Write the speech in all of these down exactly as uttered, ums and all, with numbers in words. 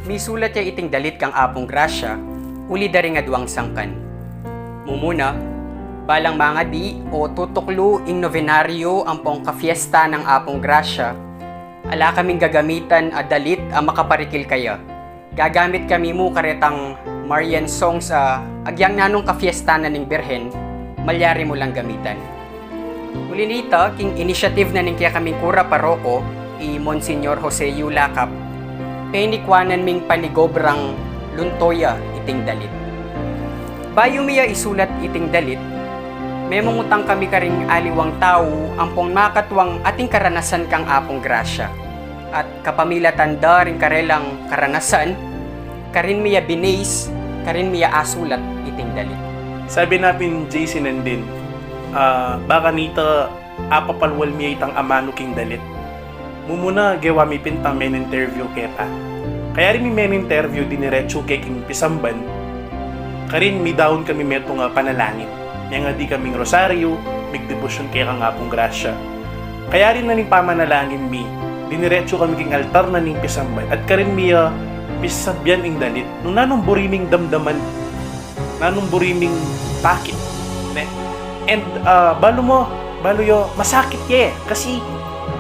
Misulat ya iting dalit kang Apung Grasya uli da ring aduang sangkan. Mumuna, balang mangadi o tutuklu ing nobenaryo ampong kafiesta nang Apung Grasya, ala kaming gagamitan a dalit a makaparikil kaya. Gagamit kami mu karetang Marian songs a agyang nanung kafiesta na ning Birhen, malyari mu lang gamitan. Uli nita, king initiative na ning kekaming kura paroko, i Monsignor Jose Yu Lakap, penikuanan ming panigobrang lunto ya iting dalit. Bayu mi ya isulat iting dalit, memungutang kami karing aliwang tau ampong makatuang ating karanasan kang Apung Grasya. At kapamilatan da ring karelang karanasan, karin mi ya binase, karin mi ya asulat iting dalit. Sabi na pin J C Nandin, ah, baka nita apapalwal mi ya itang amanu king dalit. Mumuna, gewa mi pin itang men-interview keta. Kayari mi men-interview diniretsu ke king pisamban, karin midaun kami metung a panalangin. Mengadi kaming rosaryo, migdebosyon kekang Apung Grasya. Kayari na ning pamanalangin mi, diniretsu kami king altar na ning pisamban, at karin mi ya pisasabian ing dalit. Nung nanung buri ming damdaman, nanung buri ming pakit, ne? And, ah, balu mu, balu yu, masakit ye. Kasi,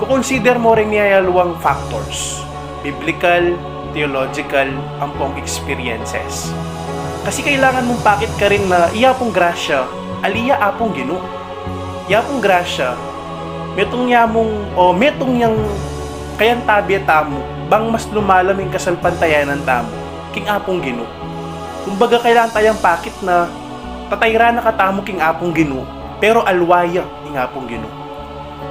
kukonsider mu ring mayayaliwang factors. Biblical, theological, ampong experiences. Kasi kailangan mung pakit karin na i Apung Grasya, ali ya Apung Ginu. I Apung Grasya, metung ya mung, o metung yang kayantabe tamu, bang mas lumalam ing kasalpantayanan tamu king Apung Ginu. Kumbaga, kailangan tayang pakit na tatayran na katamu king Apung Ginu, pero alwa ya ing Apung Ginu.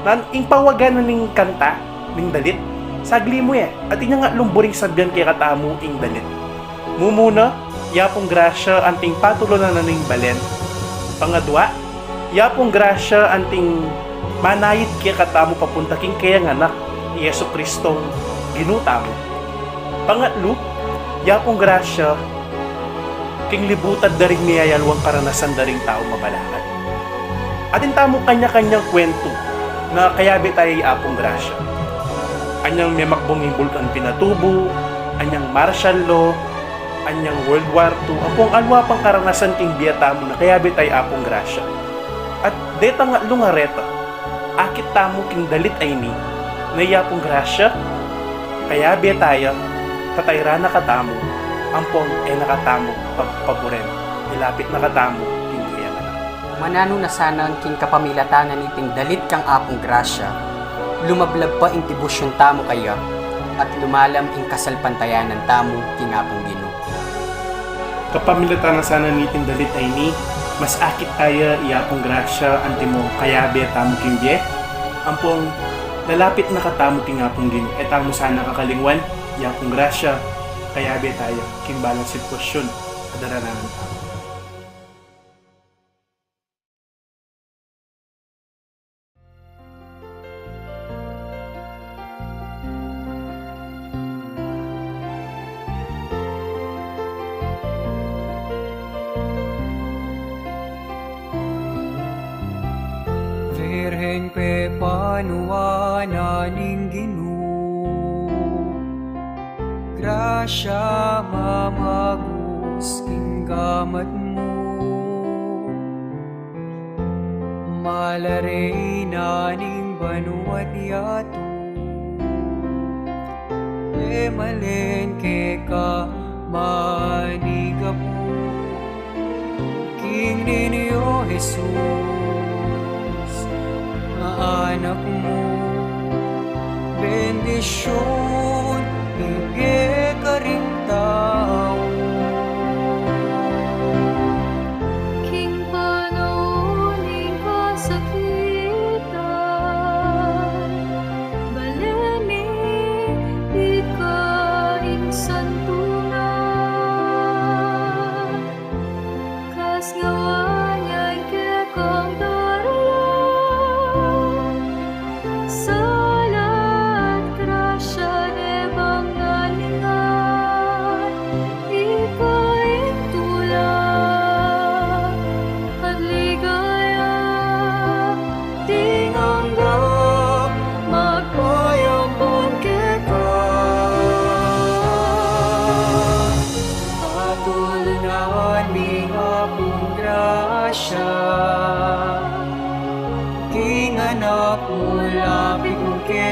Nan, ing pawagan na ning kanta, ning dalit, sagli mu ya, at inya nga lumburing sabian kekatamu ing dalit. Mumuna, i Apung Grasya anting patulunan na ning balen. Pangadwa, i Apung Grasya anting manayit kekatamu papunta king keyang Anak, i Jesu Cristong Ginu tamu. Pangatlu, i Apung Grasya king libutad da ring mayayaliwang karanasan da ring tau mabalakan. Atin tamu kanya-kanyang kwentu na kayabe taya i Apung Grasya. Anyang memakbung ing Bulkan Pinatubo, anyang martial law, anyang World War two, ampong aliwa pang karanasan king bie tamu na kayabe taya i Apung Grasya. At detang atlu a reta, akit tamu king dalit a ini, na i Apung Grasya, kayabe taya, tatayran na katamu, ampong e na katamu pagpaburen, ilapit na katamu king keyang Anak. Mananu na sana king kapamilatan na niting dalit kang Apung Grasya, lumablab pa ing debosyon tamu kaya, at lumalam ing kasalpantayanan tamu king Apung Ginu. Kapamilatan na sana niting dalit a ini, mas akit taya i Apung Grasya antimo kayabe tamu king bie, ampong lalapit na katamu king Apung Ginu. E tamu sana kakalingwan, i Apung Grasya, kayabe taya king balang sitwasyun a daranan tamu. Virgen, pepanuan na ning Ginu, grasya mamagus king gamat mu. Mala Reyna ning banua't yatu, e malen keka manigapu. King Niño Jesus, a Anak mu, bendisyun ibie karing tau. King panaun ning kasakitan, balen mi ika ing santungan. Kasngawan yang kekang daralan, sala at grasya ne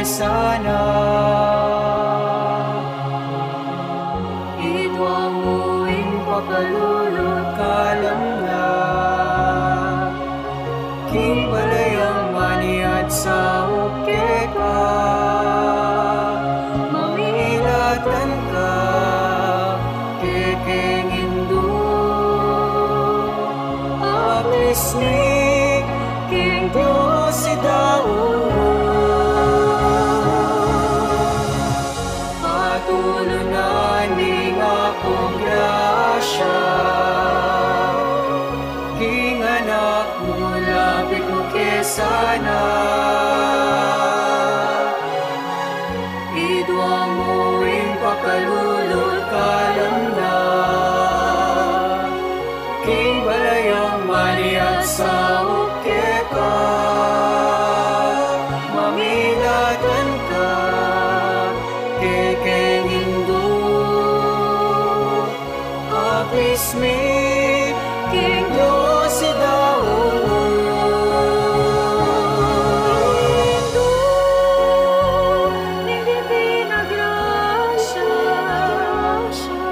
Sana idwa mu ing pakalulu at kalam na king balayang maniat saup keka, mamilatan ka kekeng indu. Apismi king Dios idaun, patulunan ning Apung grasya king Anak mu, lapit mu ke sana. Idwa mu ing pakalulu at kalam na king balayang maniat saup keka, mamilatan ka kekeng indu. Apismi king Dios idaun, indu ning Divina Grasya,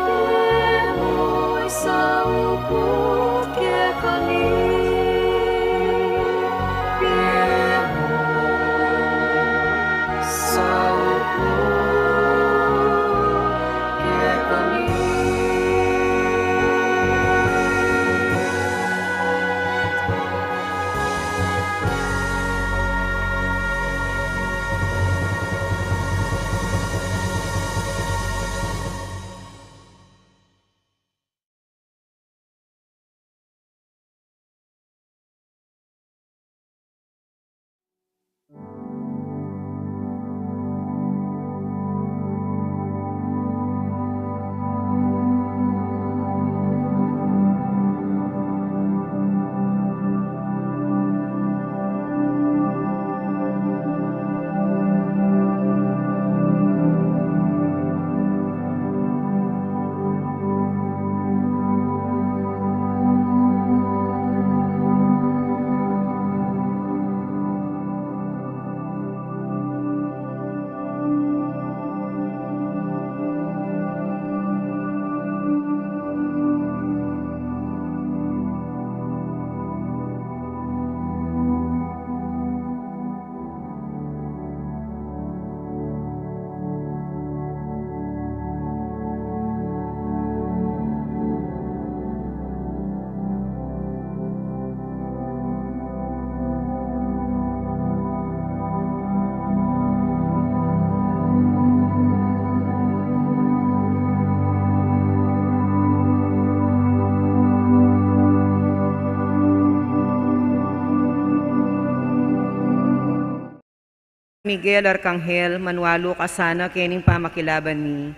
pie mu isaup kekami, pie mu isaup kekami. Miguel Arkanghel, manualu ka sana kening pamakilaban mi.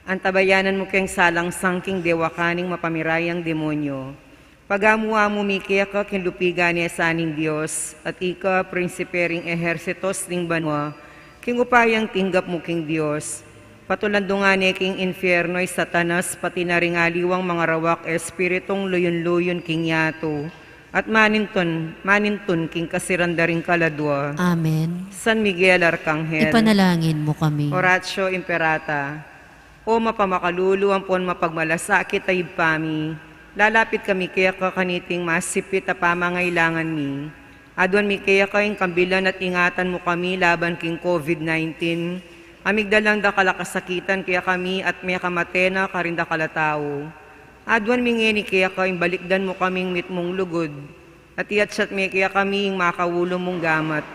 Antabayanan mu keng salangsang king dewakan ning mapamirayang demonyo. Pagamu-amu mi keka king lupigan ne sa ning Dios, at ika, prinsipe ring ehersitos ning banua, king upayang tinggap mu king Dios, patulandungan ne king infierno i Satanas, pati na ring aliwang mangarawak espiritung luyun-luyun king yatu, at manintun, manintun king kasiran da ring kaladua. Amen. San Miguel Arkanghel, ipanalangin mu kami. Oratio Imperata. O mapamakalulu ampon mapagmalasakit a Ibpa mi, lalapit kami keka kaniting masipit a pamangailangan mi. Aduan mi keka ing kambilan at ingatan mu kami laban king COVID nineteen, a migdalang dakal a kasakitan kekami at mekamate na karing dakal a tau. Aduan mi ngeni keka ing balikdan mu kaming mitmung lugud, at iyatsat me kekami ing makaulu mung gamat.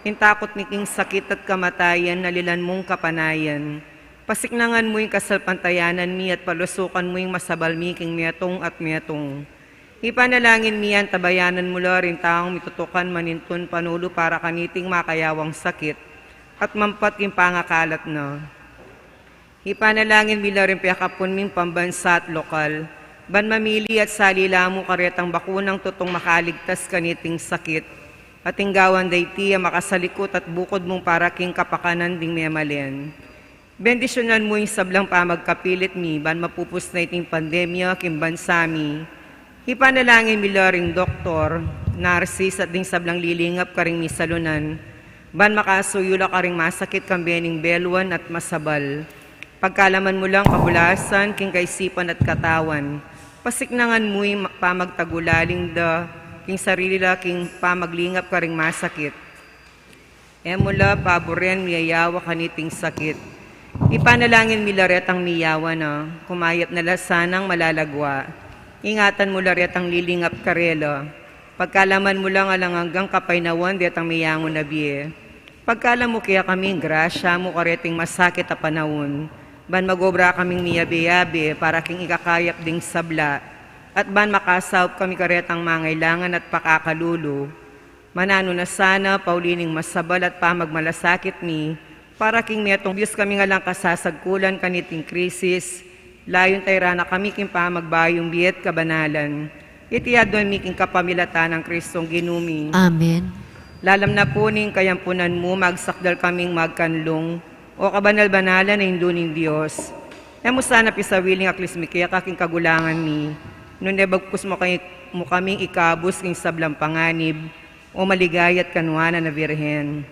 Ing takut mi king sakit at kamatayan, nalilan mung kapanayan. Pasiknangan mu ing kasalpantayanan mi at palusukan mu ing masabal mi king metung at metung. Ipanalangin mi, antabayanan mu la ring taung mitutukan manintun panulu para kaniting makayawang sakit at mampat king pangakalat na. Ipanalangin mi la ring pekapun ming pambansa at lokal, ban mamili at sali la mu karetang bakunang tutung makaligtas kaniting sakit, at ing gawan da iti a makasalikut at bukud mung para king kapakanan ding memalen. Bendisyunan mu ing sablang pamagkapilit mi, ban mapupus na iting pandemya king bansa mi. Ipanalangin mi la ring doktor, narsis, at ding sablang lilingap karing misalunan, Ban makasuyu la karing masakit kambe ning beluan at masabal. Pagkalaman mu lang kabulasan king kaisipan at katawan. Pasiknangan mu ing ma-, pamagtagulaling da king sarili la king pamaglingap karing masakit. E mu la paburen miyayawa kaniting sakit. Ipanalangin mi la retang miyawa na, kumayap na la sanang malalagwa. Ingatan mu la retang lilingap karela. Pagkalaman mu lang alang anggang kapaynawan detang miyangun a bie. Pagkalam mu kaya kaming grasya mu kareting masakit a panaun, ban mag-obra kaming miyabe-yabe para king ikakayap ding sabla, at ban makasaup kami karetang mangailangan at pakakalulu. Mananu na sana pauli ning masabal at pamagmalasakit mi, para king metung biyus kaming alang kasasagkulan kaniting krisis, layun tayra na kami king pamagbayung bie at kabanalan. Iti adwan mi king kapamilatan nang Kristong Ginu mi. Amen. Lalam na pu ning kayampunan mu, magsakdal kaming magkanlung, O kabanal-banalan a Indu ning Dios. E mu sana pisawiling aklis mi keka king kagulangan mi, nune bagkus mu kay-, mu kaming ikabus king sablang panganib, O maligaya at kanuanan a Birhen.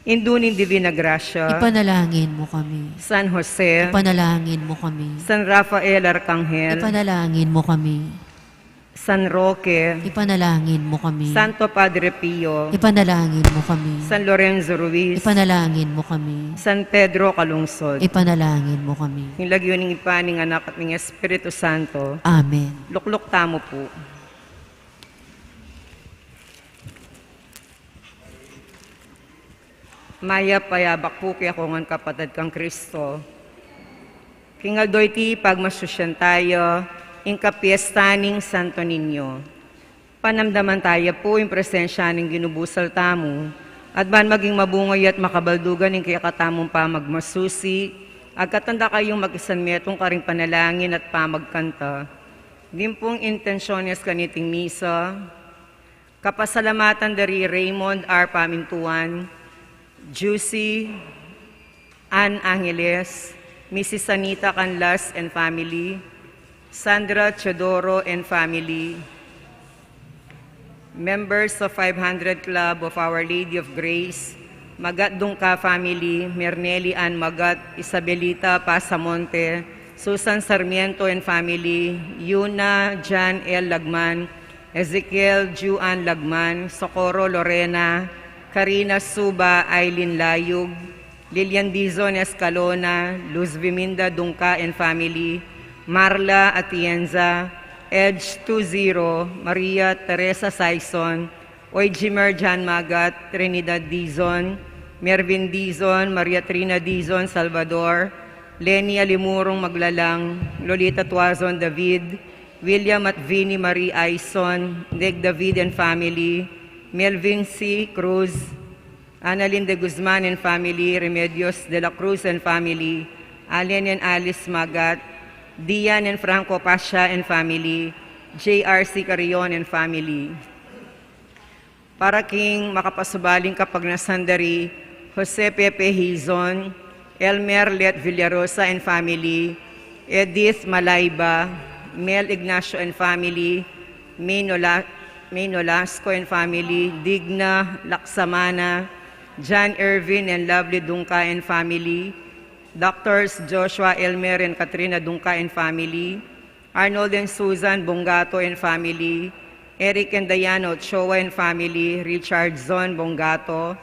Indu ning Divina Grasya. Ipanalangin mu kami. San Jose. Ipanalangin mu kami. San Rafael Arkanghel. Ipanalangin mu kami. San Roque. Ipanalangin mu kami. Santo Padre Pio. Ipanalangin mu kami. San Lorenzo Ruiz. Ipanalangin mu kami. San Pedro Calungsod. Ipanalangin mu kami. King lagyu ning Ibpa, ning Anak, at ning Espiritu Santo. Amen. Lukluk tamu pu. Mayap a yabak pu kekongan, kapatad kang Kristo. King aldo iti, pagmasusyan taya ing kapiestan ning Santo Niño. Panamdaman taya pu ing presensya ning Ginu busal tamu, at ban maging mabunga ya at makabaldugan ing kekatamung pamagmasusi, agkatan da kayung makisanmetung karing panalangin at pamagkanta. Dimpung intensyones kaniting misa, kapasalamatan da ri Raymond R. Pamintuan, Juicy Ann Angeles, Missus Sanita Canlas and family, Sandra Teodoro and family, members of five hundred Club of Our Lady of Grace, Magat Dungca family, Merneli Ann Magat, Isabelita Pasamonte, Susan Sarmiento and family, Yuna Jan L. Lagman, Ezekiel Juan Lagman, Socorro Lorena, Karina Suba, Aileen Layug, Lilian Dizon Escalona, Luz Viminda Dungca and family, Marla Atienza, Edge two zero, Maria Teresa Saison, Oijimer Jan Magat, Trinidad Dizon, Mervin Dizon, Maria Trina Dizon Salvador, Leni Alimurong Maglalang, Lolita Tuazon David, William at Vinnie Marie Aison, Neg David and family, Melvin C. Cruz, Annalyn de Guzman and family, Remedios de la Cruz and family, Allen and Alice Magat, Dian and Franco Pasha and family, J R C Carrion and family. Para king makapasubaling kapagnasan da ri Jose Pepe Hizon, Elmer Let Villarosa and family, Edith Malayba, Mel Ignacio and family, May Nola-, May Nolasco and family, Digna Laksamana, John Irvin and Lovely Dungca and family, Doctors Joshua Elmer and Katrina Dungca and family, Arnold and Susan Bongato and family, Eric and Diana Ochoa and family, Richardson Bongato,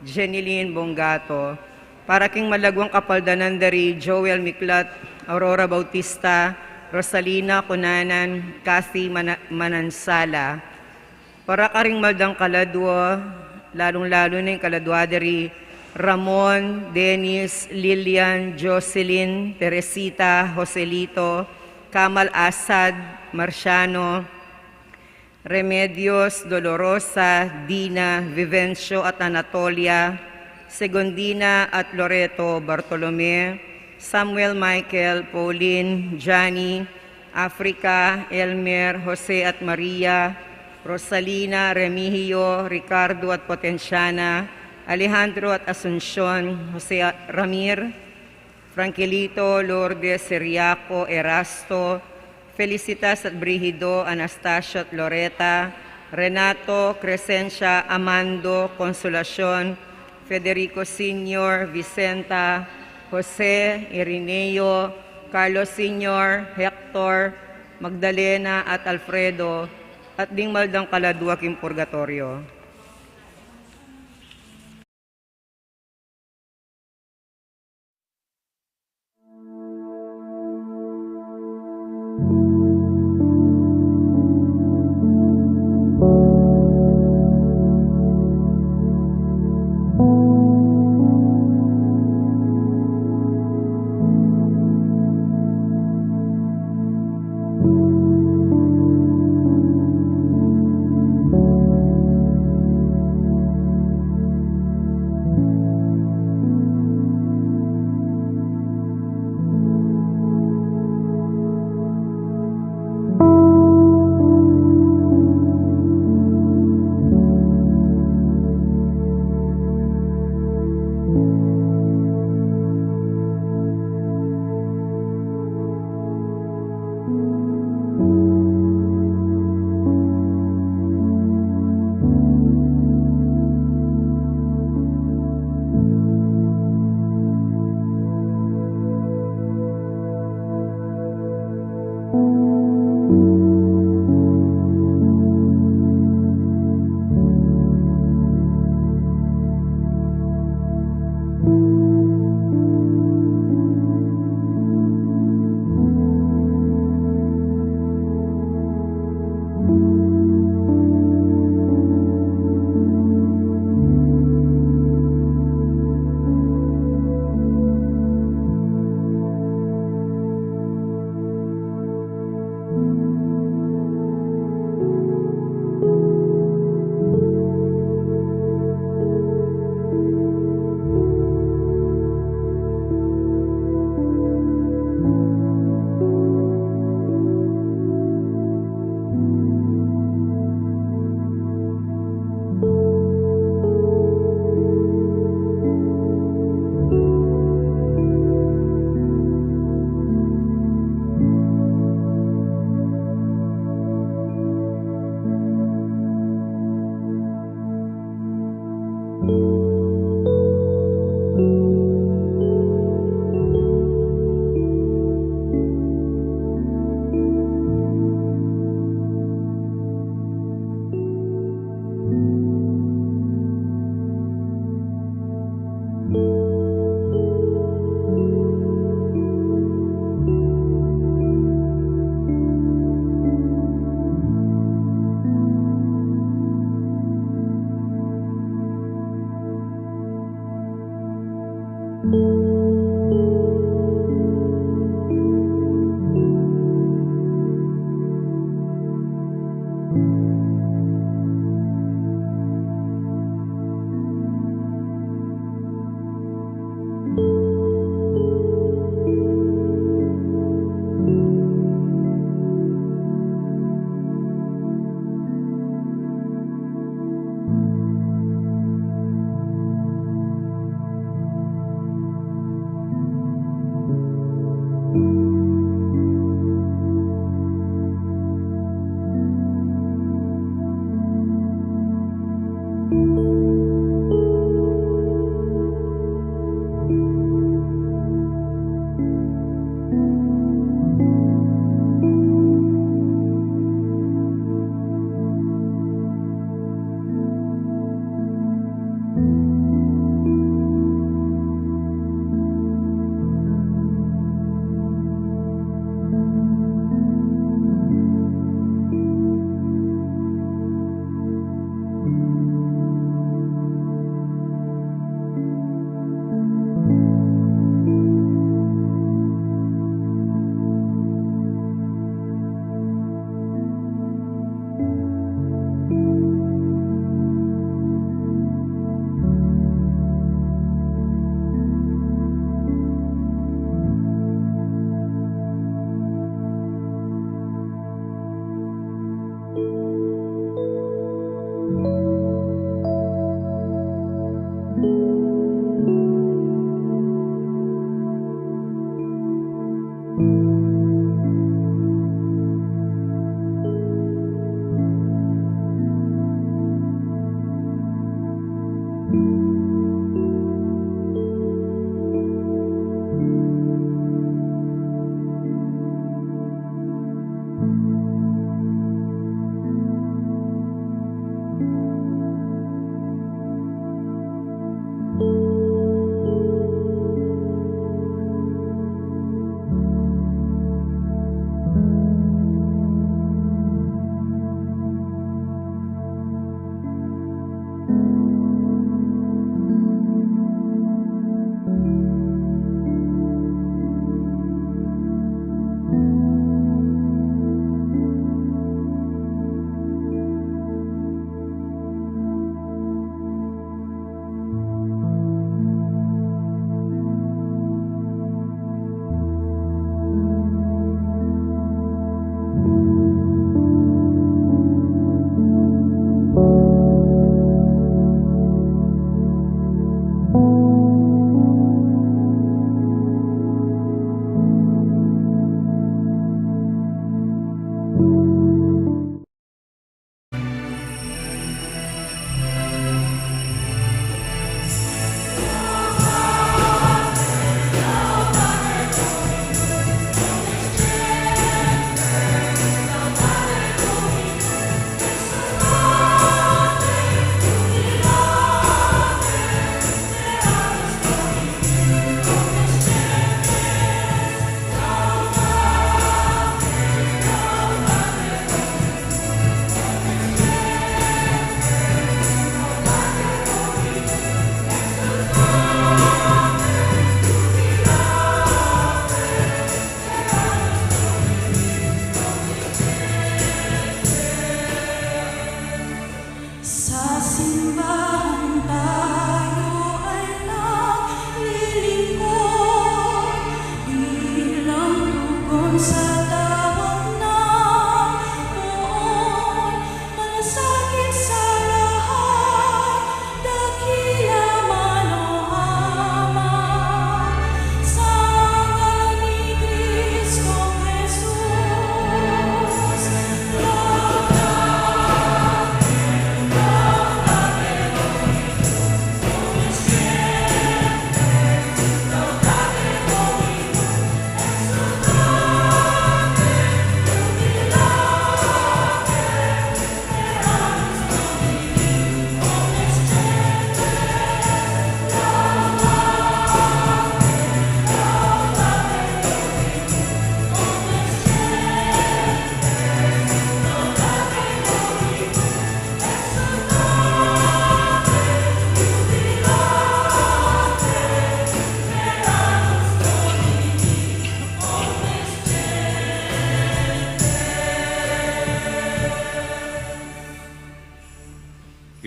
Jenilyn Bongato. Para king malagwang kapaldanan da ri Joel Miklat, Aurora Bautista, Rosalina Cunanan, Kathy Mana-, Manansala. Para karing maldang kaladwa, lalung-lalu na ing kaladwa da ri Ramon, Dennis, Lilian, Jocelyn, Teresita, Joselito, Kamal Asad, Marciano, Remedios, Dolorosa, Dina, Vivencio at Anatolia, Segundina at Loreto, Bartolome, Samuel, Michael, Pauline, Johnny, Africa, Elmer, Jose at Maria, Rosalina, Remigio, Ricardo at Potenciana, Alejandro at Asuncion, Jose at Ramir, Franquilito, Lourdes, Ciriaco, Erasto, Felicitas at Brigido, Anastasia at Loreta, Renato, Crescencia, Amando, Consolacion, Federico Senior, Vicenta, Jose, Irineo, Carlos Senior, Hector, Magdalena, at Alfredo, at ding maldang kaladua king purgatoryo.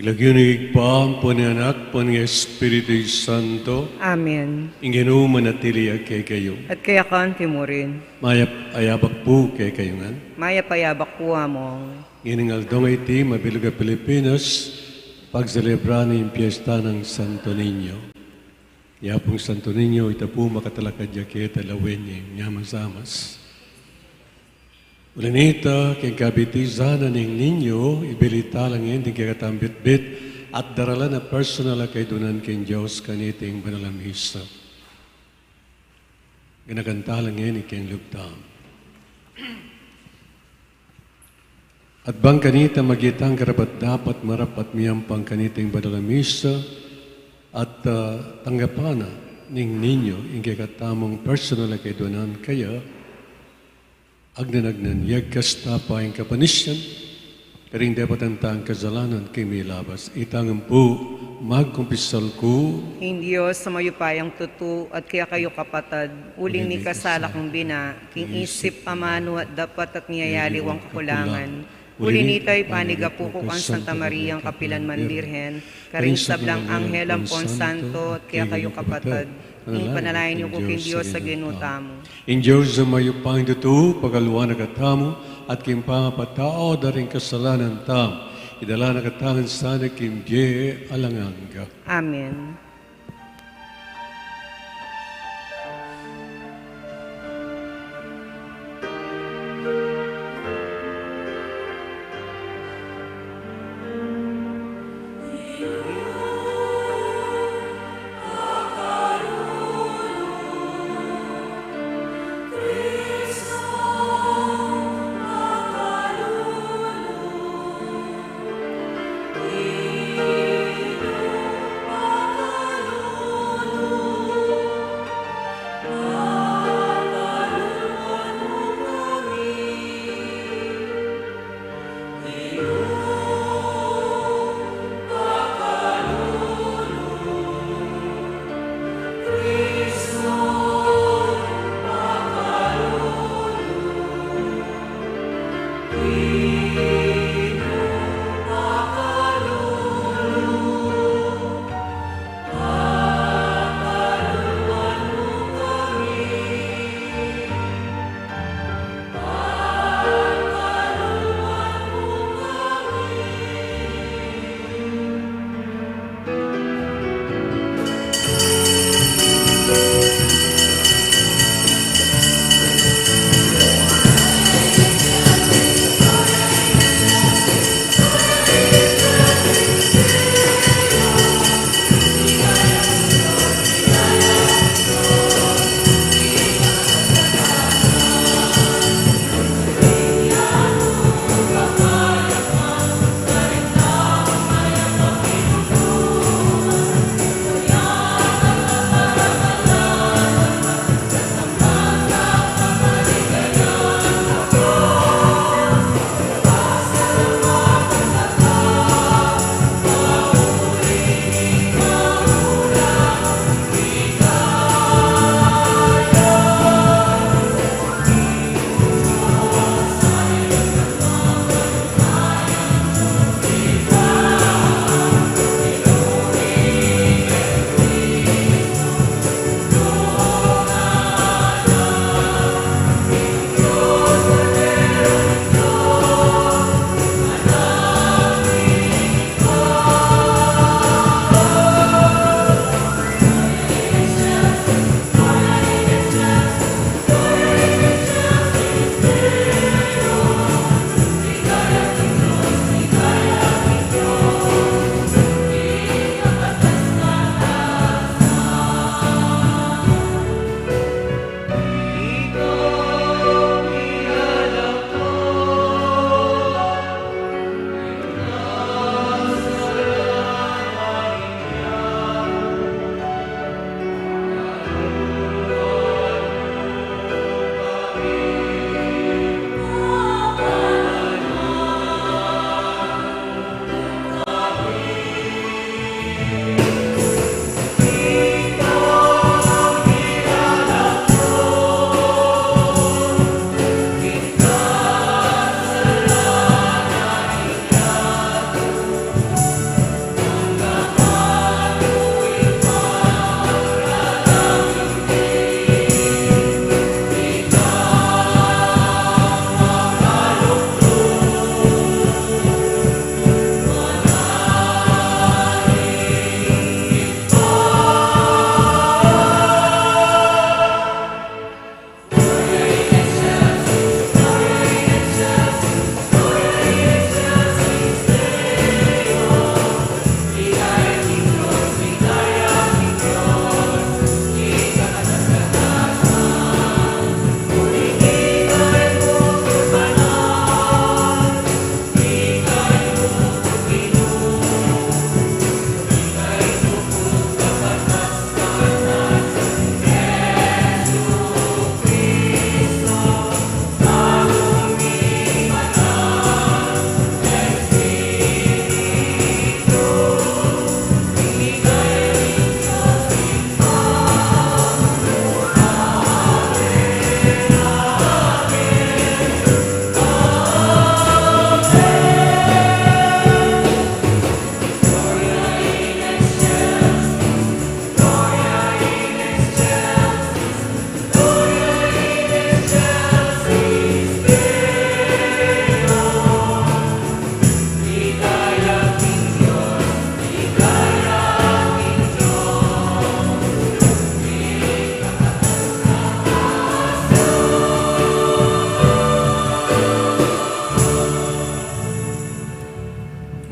Lagyu ning Ibpa, ampon ning Anak, ampon ning Espiritu Santo. Amen. Ing Ginu manatili ya kekayu. At kaya ka mu rin. Mayap a yabak pu kekayu ngan. Mayap a yabak pu, Among. Ngening aldo a iti, mabilug a Pilipinas, pagselebra ne ing piyesta nang Santo Niño. Ya pung Santo Niño, ita pu makatalakad ya keta lawen ning nyamas-amas. Uli na nita, king kabitisan ning Niño, ibie la ngeni ding kekatang bitbit at daralan a personal a kaydunan king Dios kaniting banal a misa. Ganaka tala ngeni king lugtam. At bang kanita maging karapat-dapat, marapat miyampang kaniting banal a misa, at, ah, tanggapan na ning Niño ing kekatamung personal a kaydunan kaya, agnan-agnan, yagkas ta pa ing kapanisian, karing depatan tang kasalanan king milabas. Itang ampu, magkumpisal ku king Dios a mayupayang tutu, at kekayu kapatad, uling mikasala kung bina, king isip, amanu, at dapat at miyayaliwang kakulangan. Uli na nita, ipanyawad ku kang Santa Maria, kapilan man Birhen, karing sablang anghel ampon santo, at kekayu kapatad, ipanalangin yu ku king Dios a Ginu tamu. Ing Dios a mayupayang tutu, pagaluan na katamu, at king pangapatawad da ring kasalanan tamu, idala na katamu sana king bie alang angga. Amen.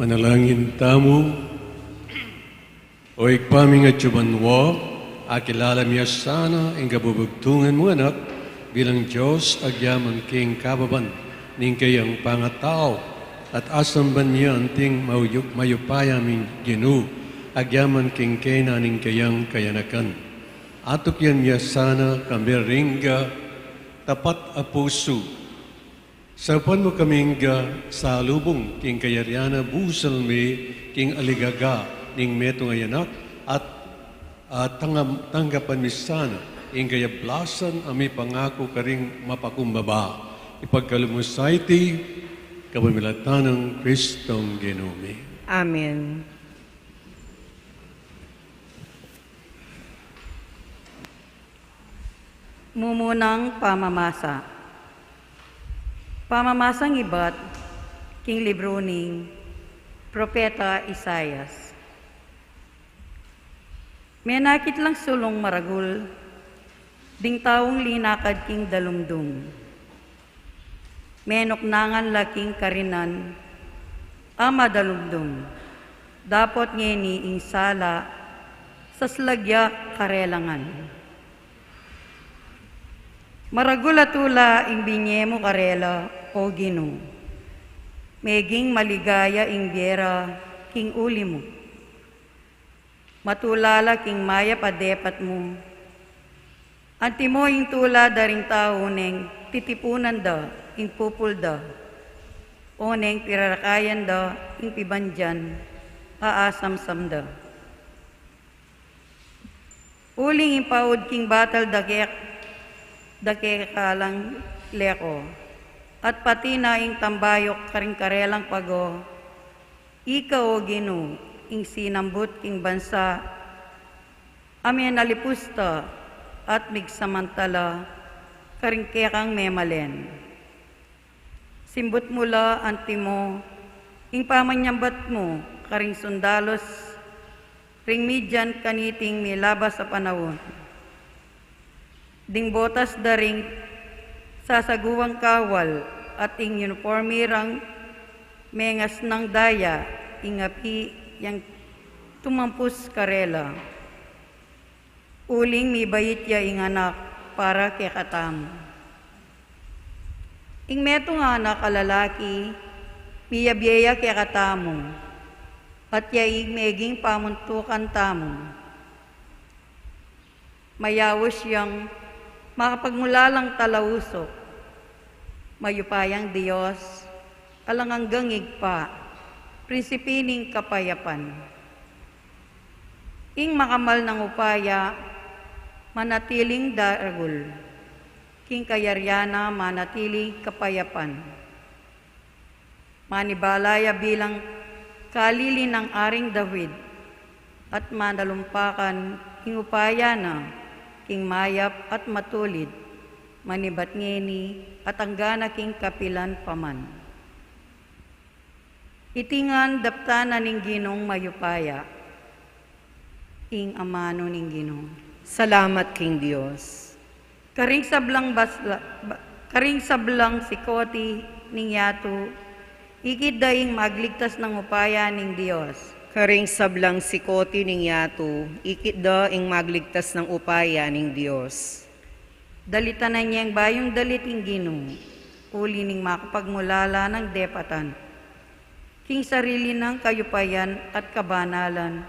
Manalangin tamu. O Ibpa ming atsu banua, akilala mi ya sana ing kabubugtungan mung Anak bilang Dios agyaman king kababan ning kayang pangatau, at asamban mi anting mayup-, mayupaya ming Ginu agyaman king kena ning kayang kayanakan. Atukyan mi ya sana kambe ring tapat a pusu. Saupan mu kaming salubung king kayarian na busal mi king aligaga ning metung a anak, at, at tangam-, tanggapan mi sana ing kayablasan a mipangaku karing mapakumbaba. Ipagkalub mu sa iti kapamilatan nang Kristong Ginu mi. Amen. Mumunang pamamasa. Pamamasang ibat king libru ning Propeta Isaias. Menakit lang sulung maragul ding taung linakad king dalumdum. Menuknangan la king karinan a madalumdum. Dapot ngeni ing sala, saslag ya karela ngan. Maragul a tula ing binye mu karela, O Ginu. Meging maligaya ing bie ra king uli mu. Matula la king mayap a depat mu. Antimo ing tula da ring tau neng titipunan da ing pupul da, o neng pirarakayan da ing pibandian a asamsam da. Uling ing paud king batal da kek-, da keka lang leko, at pati na ing tambayuk karing karelang pago. Ika, O Ginu, ing sinambut king bansa a menalipus ta at migsamantala karing kekang memalen. Simbut mu la antimo ing pamanyambat mu karing sundalus ring Midian kaniting milabas a panaun. Ding botas da ring sasaguang kawal at ing uniporme rang mengasnang daya, ing api yang tumampus karela. Uling mibait ya ing anak para kekatamu. Ing metung a anak a lalaki, miyabie ya kekatamu, at ya ing meging pamuntukan tamu. Mayaus yang makapagmulalang talausuk, mayupayang Dios, alang anggang Ibpa, Prinsipe ning kapayapan. Ing makamal nang upaya manatiling daragul, king kayarian na manatiling kapayapan. Manibala ya bilang kalili nang Aring David, at manalumpakan ing upaya na king mayap at matulid, manibat ngeni at anggana king kapilan pa man. Iti ngan daptan na ning Ginung mayupaya. Ing amanu ning Ginu. Salamat king Dios. Karing sablang basla-, ba-, karing sablang sikoti ning yatu, ikit da ing magligtas nang upaya ning Dios. Karing sablang sikoti ning yatu, ikit da ing magligtas nang upaya ning Dios. Dalitan na neng bayung dalit ing Ginu, uli ning makapagmulala nang depatan. King sarili nang kayupayan at kabanalan,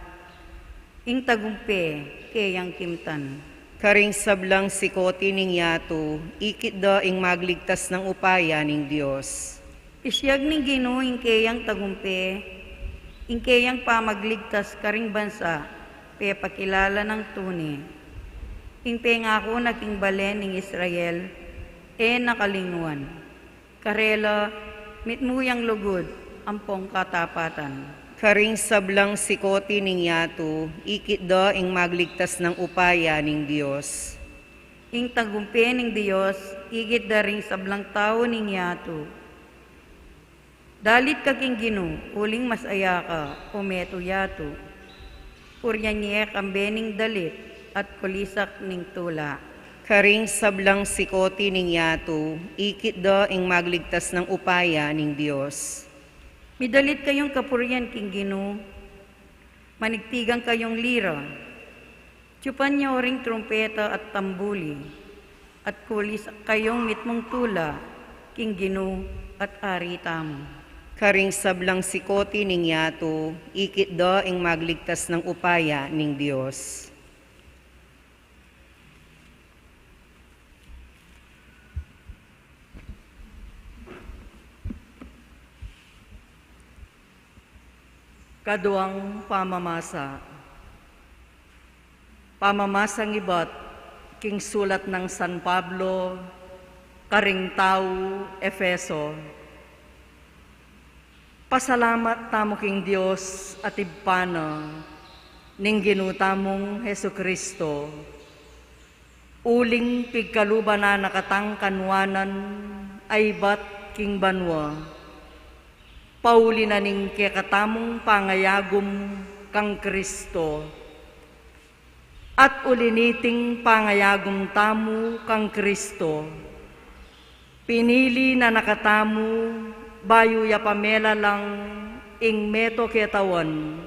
ing tagumpe keyang kimtan. Karing sablang sikoti ning yatu, ikit da ing magligtas nang upaya ning Dios. Isyag ning Ginu ing keyang tagumpe, ing keyang pamagligtas karing bansa, pepakilala nang tune. Ing pengaku na king balen ning Israel, e na kalinguan. Karela, mitmu yang lugud ampong katapatan. Karing sablang sikoti ning yatu, ikit da ing magligtas nang upaya ning Dios. Ing tagumpe ning Dios, ikit da ring sablang tau ning yatu. Dalit ka king Ginu, uling masaya ka, o metung yatu. Purian ye kambe ning dalit at kulisak ning tula. Karing sablang sikoti ning yatu, ikit da ing magligtas nang upaya ning Dios. Midalit kayung kapurian king Ginu, manigtigan kayung lira, tiyupan yu ring trumpeta at tambuli, at kulis kayung mitmung tula king Ginu at Ari tamu. Karing sablang sikoti ning yatu, ikit da ing magligtas nang upaya ning Dios. Kaduang pamamasa. Pamamasang ibat king sulat nang San Pablo karing tau Efeso. Pasalamat tamu king Dios at Ibpa na ning Ginu tamung Jesu-Cristo, uling pigkaluban na na katang kanuanan a ibat king banua, pauli na ning kekatamung pangayagum kang Cristo. At uli niting pangayagum tamu kang Cristo, pinili na na katamu bayu ya pa melalang ing meto ketawan,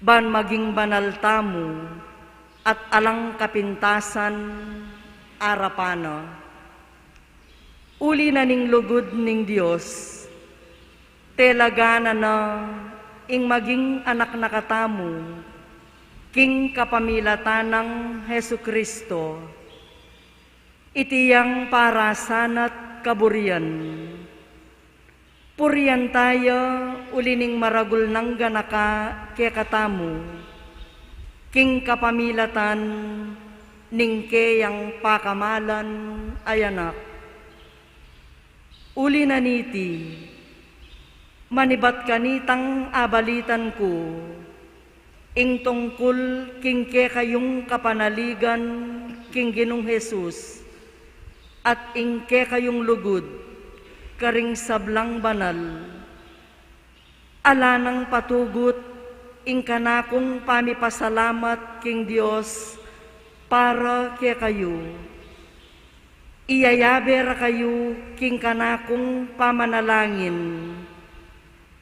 ban maging banal tamu at alang kapintasan arapan na. Uli na ning lugud ning Dios, telaganan na ing maging anak na katamu king kapamilatan nang Jesu-Cristo. Iti yang parasan at kaburian. Purian taya uli ning maragul nang ganaka kekatamu king kapamilatan ning keyang pakamalan a Anak. Uli na niti, manibat kanitang abalitan ku ing tungkul king kekayung kapanaligan king Ginung Jesus at ing kekayung lugud karing sablang banal. Ala nang patugut ing kanakung pamipasalamat king Dios para kekayu. Iyayabe ra kayu king kanakung pamanalangin,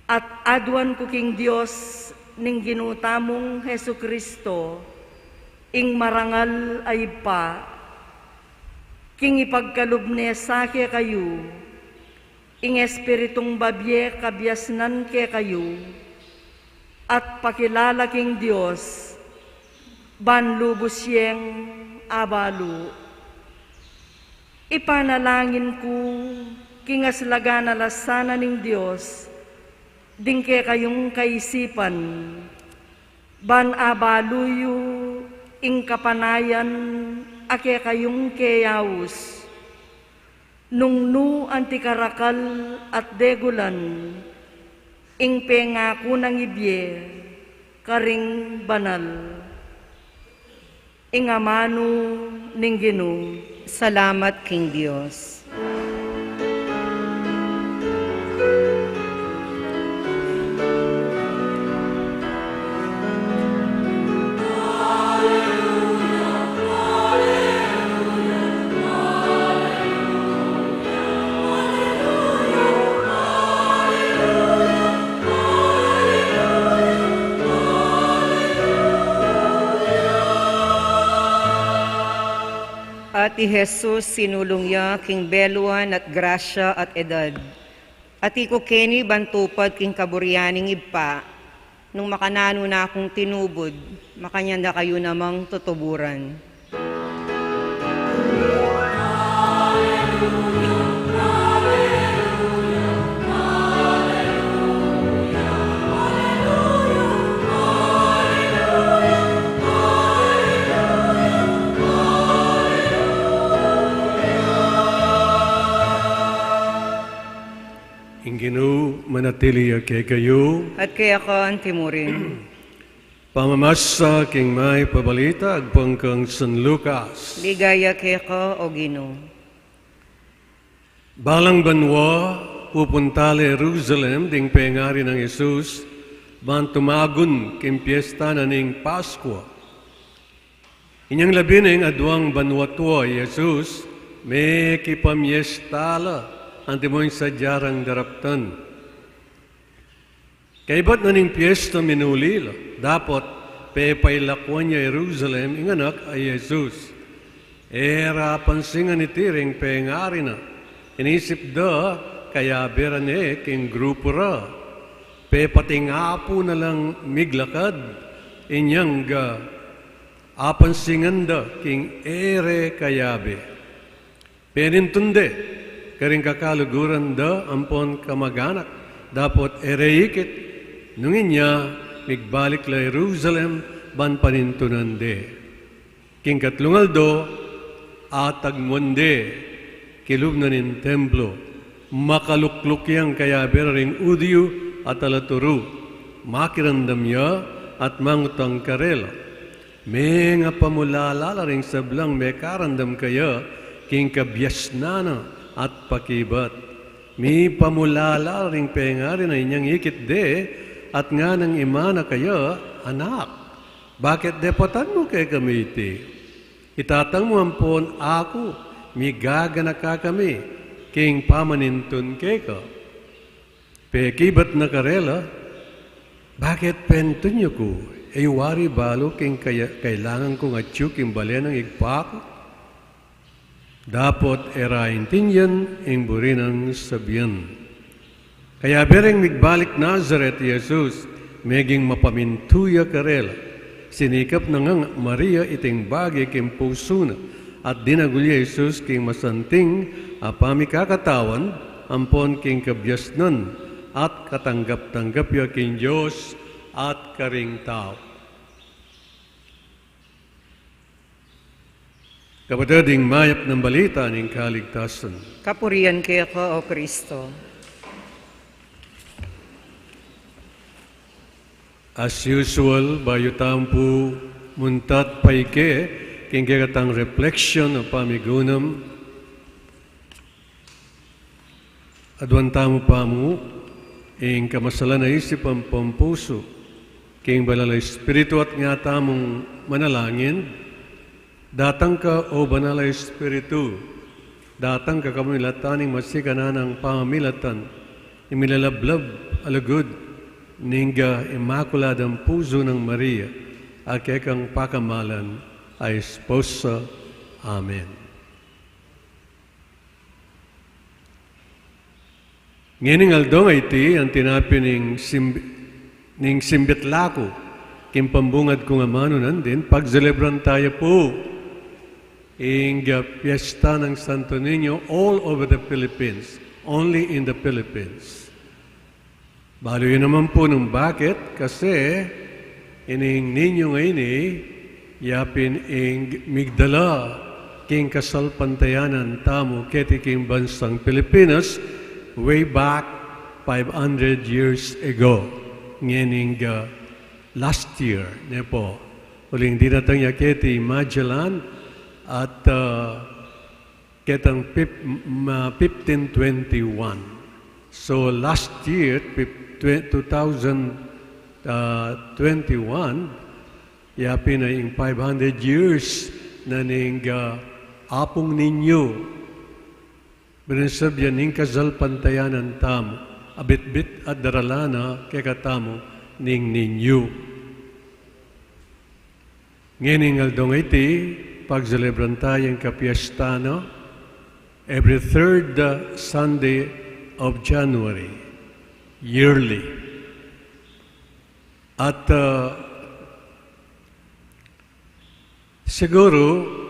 at aduan ku king Dios ning Ginu tamung Jesu-Cristo, ing marangal a Ibpa, king ipagkalub ne sa kekayu ing Espiritung babie kabiasnan kekayu, at pakilala king Dios, ban lubus yeng abalu. Ipanalangin ku king aslagan a lasanan ning Dios ding kekayung kaisipan, ban abalu yu ing kapanayan a kekayung keyaus, nung nu anti karakal at degulan ing pengaku nang ibie karing banal. Ing amanu ning Ginu. Salamat king Dios. At i Jesus sinulung ya king beluan at grasya at edad. At iku keni ban tupad king kaburian ning Ibpa, nung makananu na kung tinubud, makanyan da kayu namang tutuburan. Ing Ginu manatili ya kekayu. At keka antimurin. Pamamasa king mayap a balita agpang kang San Lucas. Ligaya keka, o Ginu. Balang banua, pupunta la Jerusalem ding pengari nang Jesus, ban tumagun king piesta na ning Paskua. Inyang labi na ing aduang banua tua i Jesus, mekipamiesta la, antimo ing sadya rang daraptan. Kaibat na ning piesta, minuli la, dapot pepailakuan ya Jerusalem ing anak a Jesus. E ra apansingan iti ring pengari na. Inisip da, kayabe ra ne king grupu ra. Pepatingapu na lang miglakad, inyang ga apansingan da king e re kayabe. Penintun de karing kakaluguran da ampon kamaganak, dapot e re ikit. Nung inya, migbalik la Jerusalem ban panintunan de. King katlung aldo, atagmuan de kilub na ning templo. Makalukluk yang kayabe ra ring Judio a talaturu. Makiramdam ya at mangutang karela, "Mengapamulala la ring sablang mekaramdam kaya king kabiasnan na at pakibat. Mipamulala la ring pengari na inyang ikit de at nganang ima na kaya anak. Bakit depatan mu kekami iti? Itatang mu ampon aku, migaganaka kami king pamanintun keka." Pekibat na karela, "Bakit penintun yu ku? E yu wari balu king kaya-, kailangan kung atyu king bale nang ibpa ku?" Dapot e ra intindian ing buri nang sabian. Kayabe ring migbalik Nazaret i Jesus, meging mapamintu ya karela. Sinikap na ngang Maria iting bage king pusu na, at dinagul ya i Jesus king masanting a pamikakatawan ampon king kabiasnan, at katanggap-tanggap ya king Dios at karing tau. Kapatad, ing mayap nang balita ning kaligtasan. Kapurian keka, O Kristo. As usual, bayu tamu pu munta at paike king kekatang reflection o pamigunam, aduan tamu pa mu ing kamasalan a isip ampon pusu king Banal a Espiritu at nga tamung manalangin. Datang ka, O Banal a Espiritu, datang ka kapamilatan ning masikan a pamamilatan ning milalablab a lugud ning Immakuladang Pusu nang Maria, a kekang pakamalan a esposa. Amen. Ngening aldo a iti, anti na pin ning simb-, ning simbit laku king pambungad kung amanu nandin, pagselebran taya pu ing, ah, Piesta nang Santo Niño all over the Philippines, only in the Philippines. Balu yu naman pu nung bakit, kasi ining Niño ngeni, ya pin ing migdala king kasalpantayanan tamu keti king bansang Pilipinas way back five hundred years ago. Ngening, ah, last year, ne pu, uling dinatang ya keti Magellan at, ah, ketang fif-, m-, ah, fifteen twenty-one. So last year, fif-, twe-, two thousand, ah, twenty-one, ya pin ing five hundred years na ning, ah, Apung Niño. Binansab ya ning kasalpantayanan tamu, a bitbit at daralan na kekatamu ning Niño. Ngening aldo a iti, pagselebran taya ing kapiesta na every third, uh, Sunday of January, yearly. At, uh, siguru,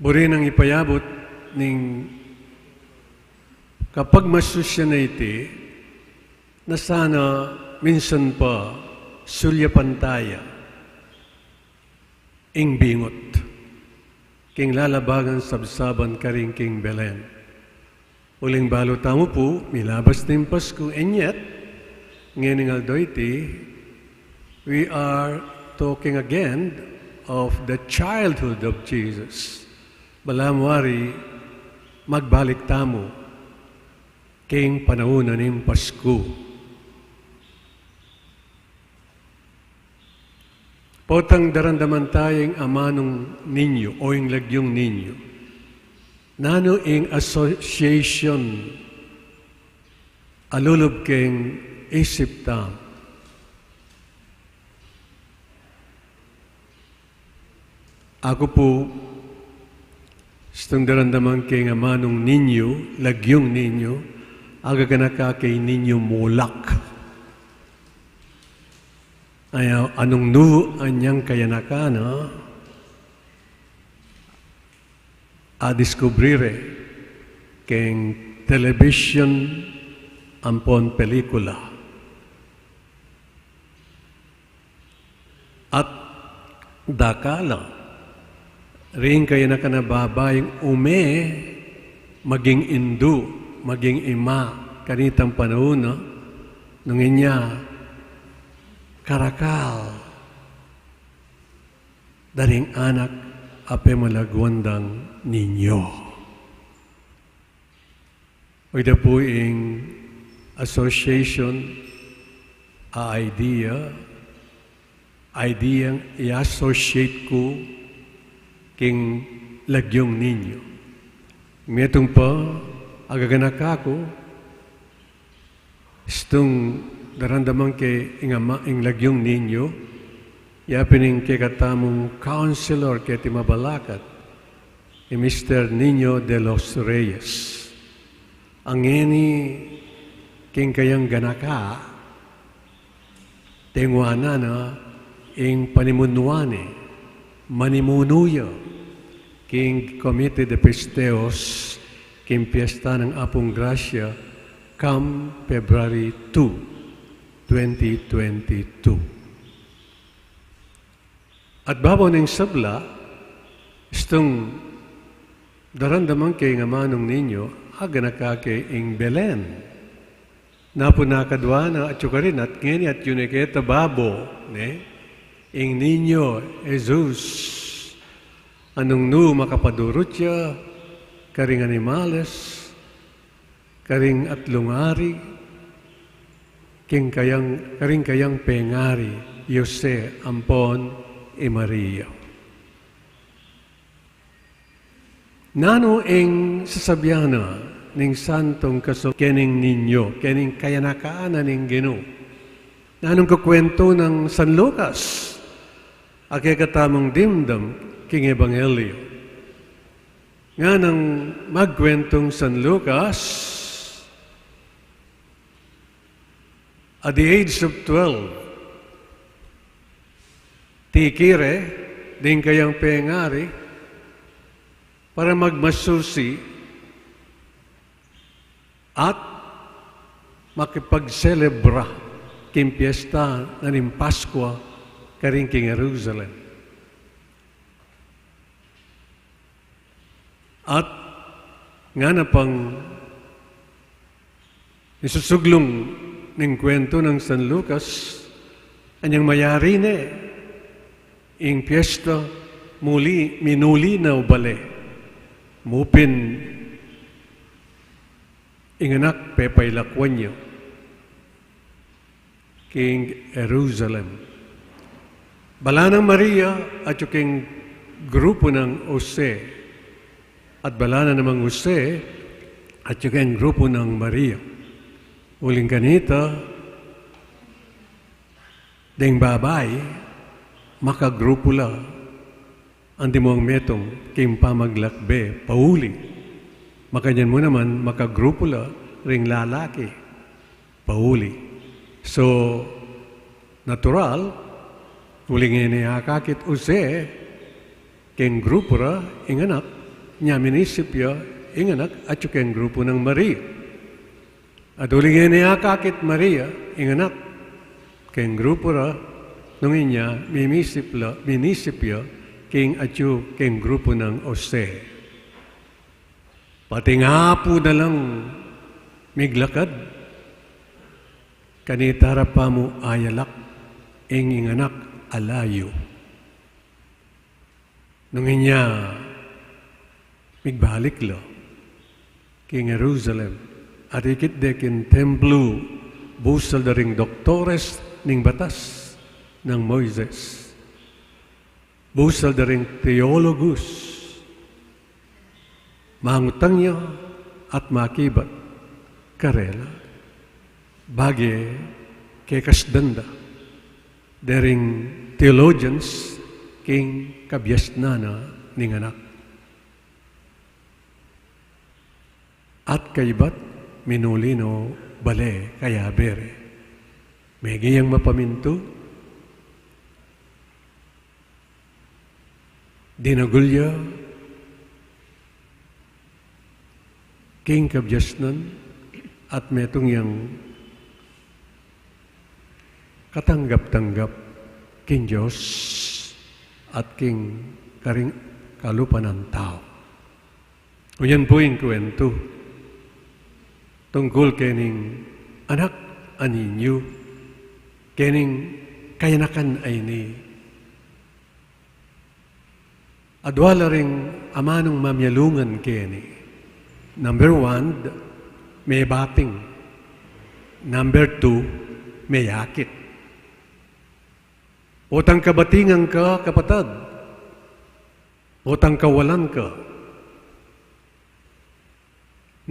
buri nang ipayabut ning kapagmasusyan a iti, na sana minsan pa sulyapan taya ing bingut king lalabangan sabsaban karin king Belen. Uling balu tamu pu, milabas ning Pasku, and yet, ngening aldo iti, we are talking again of the childhood of Jesus. Balamu wari, magbalik tamu king panaun na ning Pasku. Potang daramdaman taya ing amanung Niño o ing lagyung Niño. Nanu ing association Alulub keng isip ta. Aku pu, istung daramdaman ke ing amanung Niño, lagyung Niño, agaganaka ke Niño Mulak. Ay, anung nu anyang kayanakan, a, a diskubri re keng television ampon pelikula. At dakal la ring kayanakan a babaing ume maging indu, maging ima, kanitang panaun na, nung inya karakal da ring anak a pemalaguan dang Niño. Ida pu ing association a idea, idea yang i-associate ku king lagyung Niño. Metung pa, agaganaka ku, istung daramdaman ke ing ama, ing lagyung Niño, yapin ing kekatamung counselor keti mabalakat, i Mister Niño de los Reyes. Ngeni king kayang ganaka, tengwanan na ing panimunuan ne, manimunu ya king Comité de Festejos king Piesta nang Apung Grasya, kam February two, twenty twenty-two. At babo ning sabla, istung daramdaman ke ing amanung Niño, aganaka ke ing Belen. Napun akadwa na atyu karin, at ngeni atyu ne keta babo, ne? Ing Niño Jesus, a nung nu makapadurut ya karing animales, karing atlung ari, king kayang, karing kayang pengari, i Jose ampon i Maria. Nanu ing sasabian na ning Santung Kasu-, kening Niño, kening kayanakan na ning Ginu? Nanung kukwentu nang San Lucas a kekatamung dimdam king Ebanghelyo? Nganang magkwentung San Lucas, at the age of twelve, tiki re ding kayang pengari para magmasusi at makipagselebra king piesta na ning Paskwa karin king Jerusalem. At ngana pang isusuglung ning kwentu nang San Lucas, anyang mayari ne ing piesta, muli, minuli na ubale. Mu pin ing anak pepailakwan ya king Jerusalem. Balanan nang Maria atyu king grupu nang Jose, at balanan namang Jose atyu king grupu nang Maria. Uling kanita, deng babai, makagrupu la, antimong metung king pamaglakbe, pauli. Makanyan mu naman, makagrupu la ring lalaki, pauli. So, natural, uling ngeni akakit Jose king grupu ra ing anak, inya minisip ya ing anak atyu king grupu nang Maria. At uling ngeni akakit Maria ing anak king grupu ra, nung inya mimisip la, minisip ya king atyu king grupu nang Jose. Pati nga pu na lang miglakad, kanita ra pa mu ayalak ing, ing anak a layu. Nung inya migbalik la king Jerusalem, at ikit de king templu, busal da ring doktores ning batas nang Moises, busal da ring teologus, mangutang ya at makibat karela. Bage kekasdan da dering theologians king kabiasnan na ning anak. At kaybat minuli no bale kayabe re. Megi yang mapamintu, dinagul ya king kabiasnan at metung yang katanggap-tanggap king Dios at king karing kalupa nang tau. Uyan pu ing kuwentu tungkul kening anak a ninyu, kening kayanakan a ini. Adwa la ring amanung mamialungan keni. Number one, mebating. Number two, meyakit. Potang kabatingan ka, kapatad. Potang kawalan ka.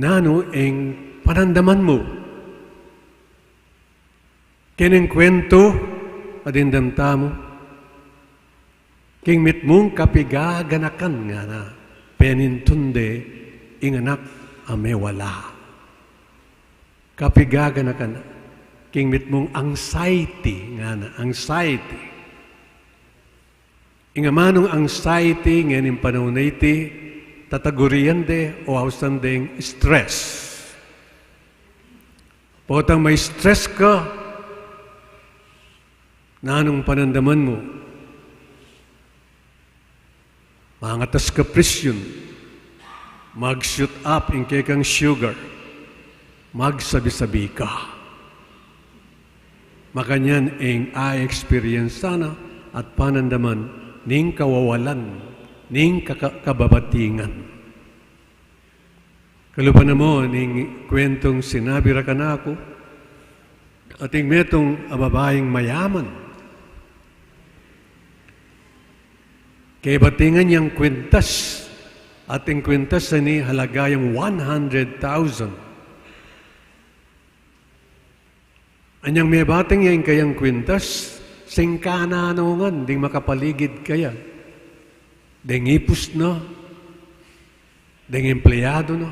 Nanu ing panandaman mu? Kening kuwentu a dimdam tamu, king mitmung kapigaganakan ngana, penintun de ing anak a mewala. Kapigaganakan, king mitmung anxiety ngana, anxiety. Ing amanung anxiety ngening panaun a iti, tatagurian de o ausan deng stress. Potang ma-stress ka, nanung panandaman mu? Mangatas ka presyon, mag-shoot up ing kekang sugar, magsabi-sabi ka. Makanyan ing a-experience na at panandaman ning kawawalan, ning kaka-, kababatingan. Kalupa na mu ning kuwentung sinabi ra kanaku, atin metung a babaing mayaman. Kebatingan yang kwintas, atin kwintas a ini halaga yang one hundred thousand. Anyang mebating ya ing kayang kwintas, singkananungan ding makapaligid kaya. Deng ipus na, deng empleyadu na.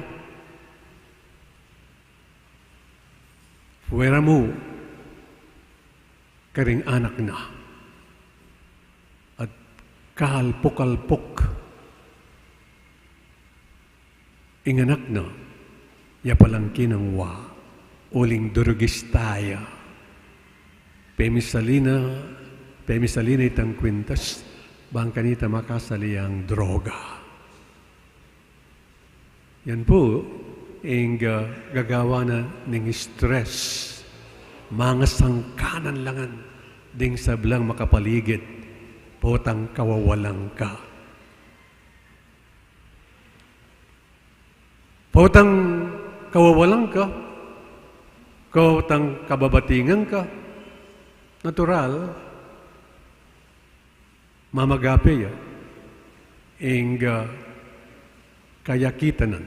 Fuera mu, karing anak na. At kalpuk-kalpuk ing anak na, ya palang kinangwa, uling durugista ya. Pemisalina, pemisalina itang kwintas, bang kanita makasali yang droga. Yan pu, ing, ah, gagawa na ning stress, mangasangkanan la ngan ding sablang makapaligid, potang kawawalan ka. Potang kawawalan ka, potang kababatingan ka, natural, mamagape ya ing, ah, kayakitanan.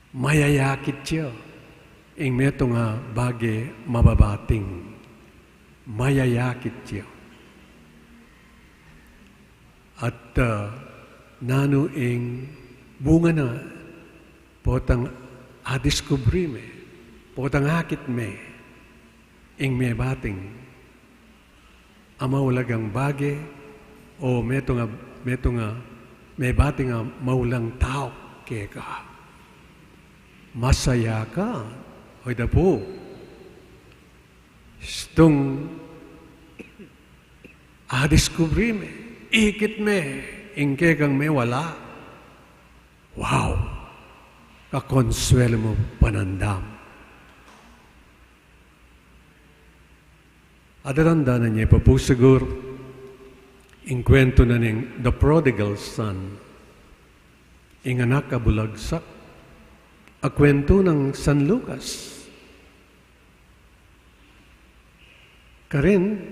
Mayayakit ya ing metung a bage mababating. Mayayakit ya. At, ah, nanu ing bunga na, potang adiskubre me, potang akit me ing mebating a maulagang bage, o metung a, metung a mebating a maulang tau keka. Masaya ka, o ita pu. Stung adiskubre me, ikit me ing kekang mewala. Wow! Kakonsuelo mu, panandam. Atatandanan ye pa pu sigur ing kwentu na ning The Prodigal Son, ing anak a bulagsak, a kwentu nang San Lucas. Karin,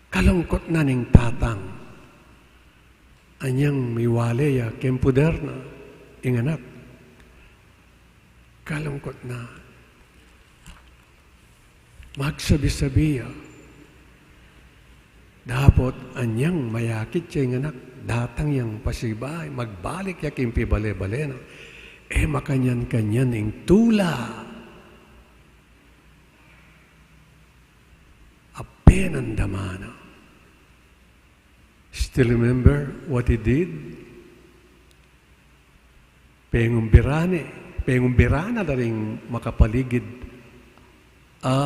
kalungkut na ning tatang. Anyang miwale ya keng puder na ing anak. Kalungkut na. Magsabi-sabi ya. Dapot anyang mayakit ya ing anak, datang yang pasibayu, magbalik ya king pibale-bale na. E makanyan-kanyan ing tula. Ape nang damana. Still remember what he did? Pengumbira ne, pengumbira na la ring makapaligid a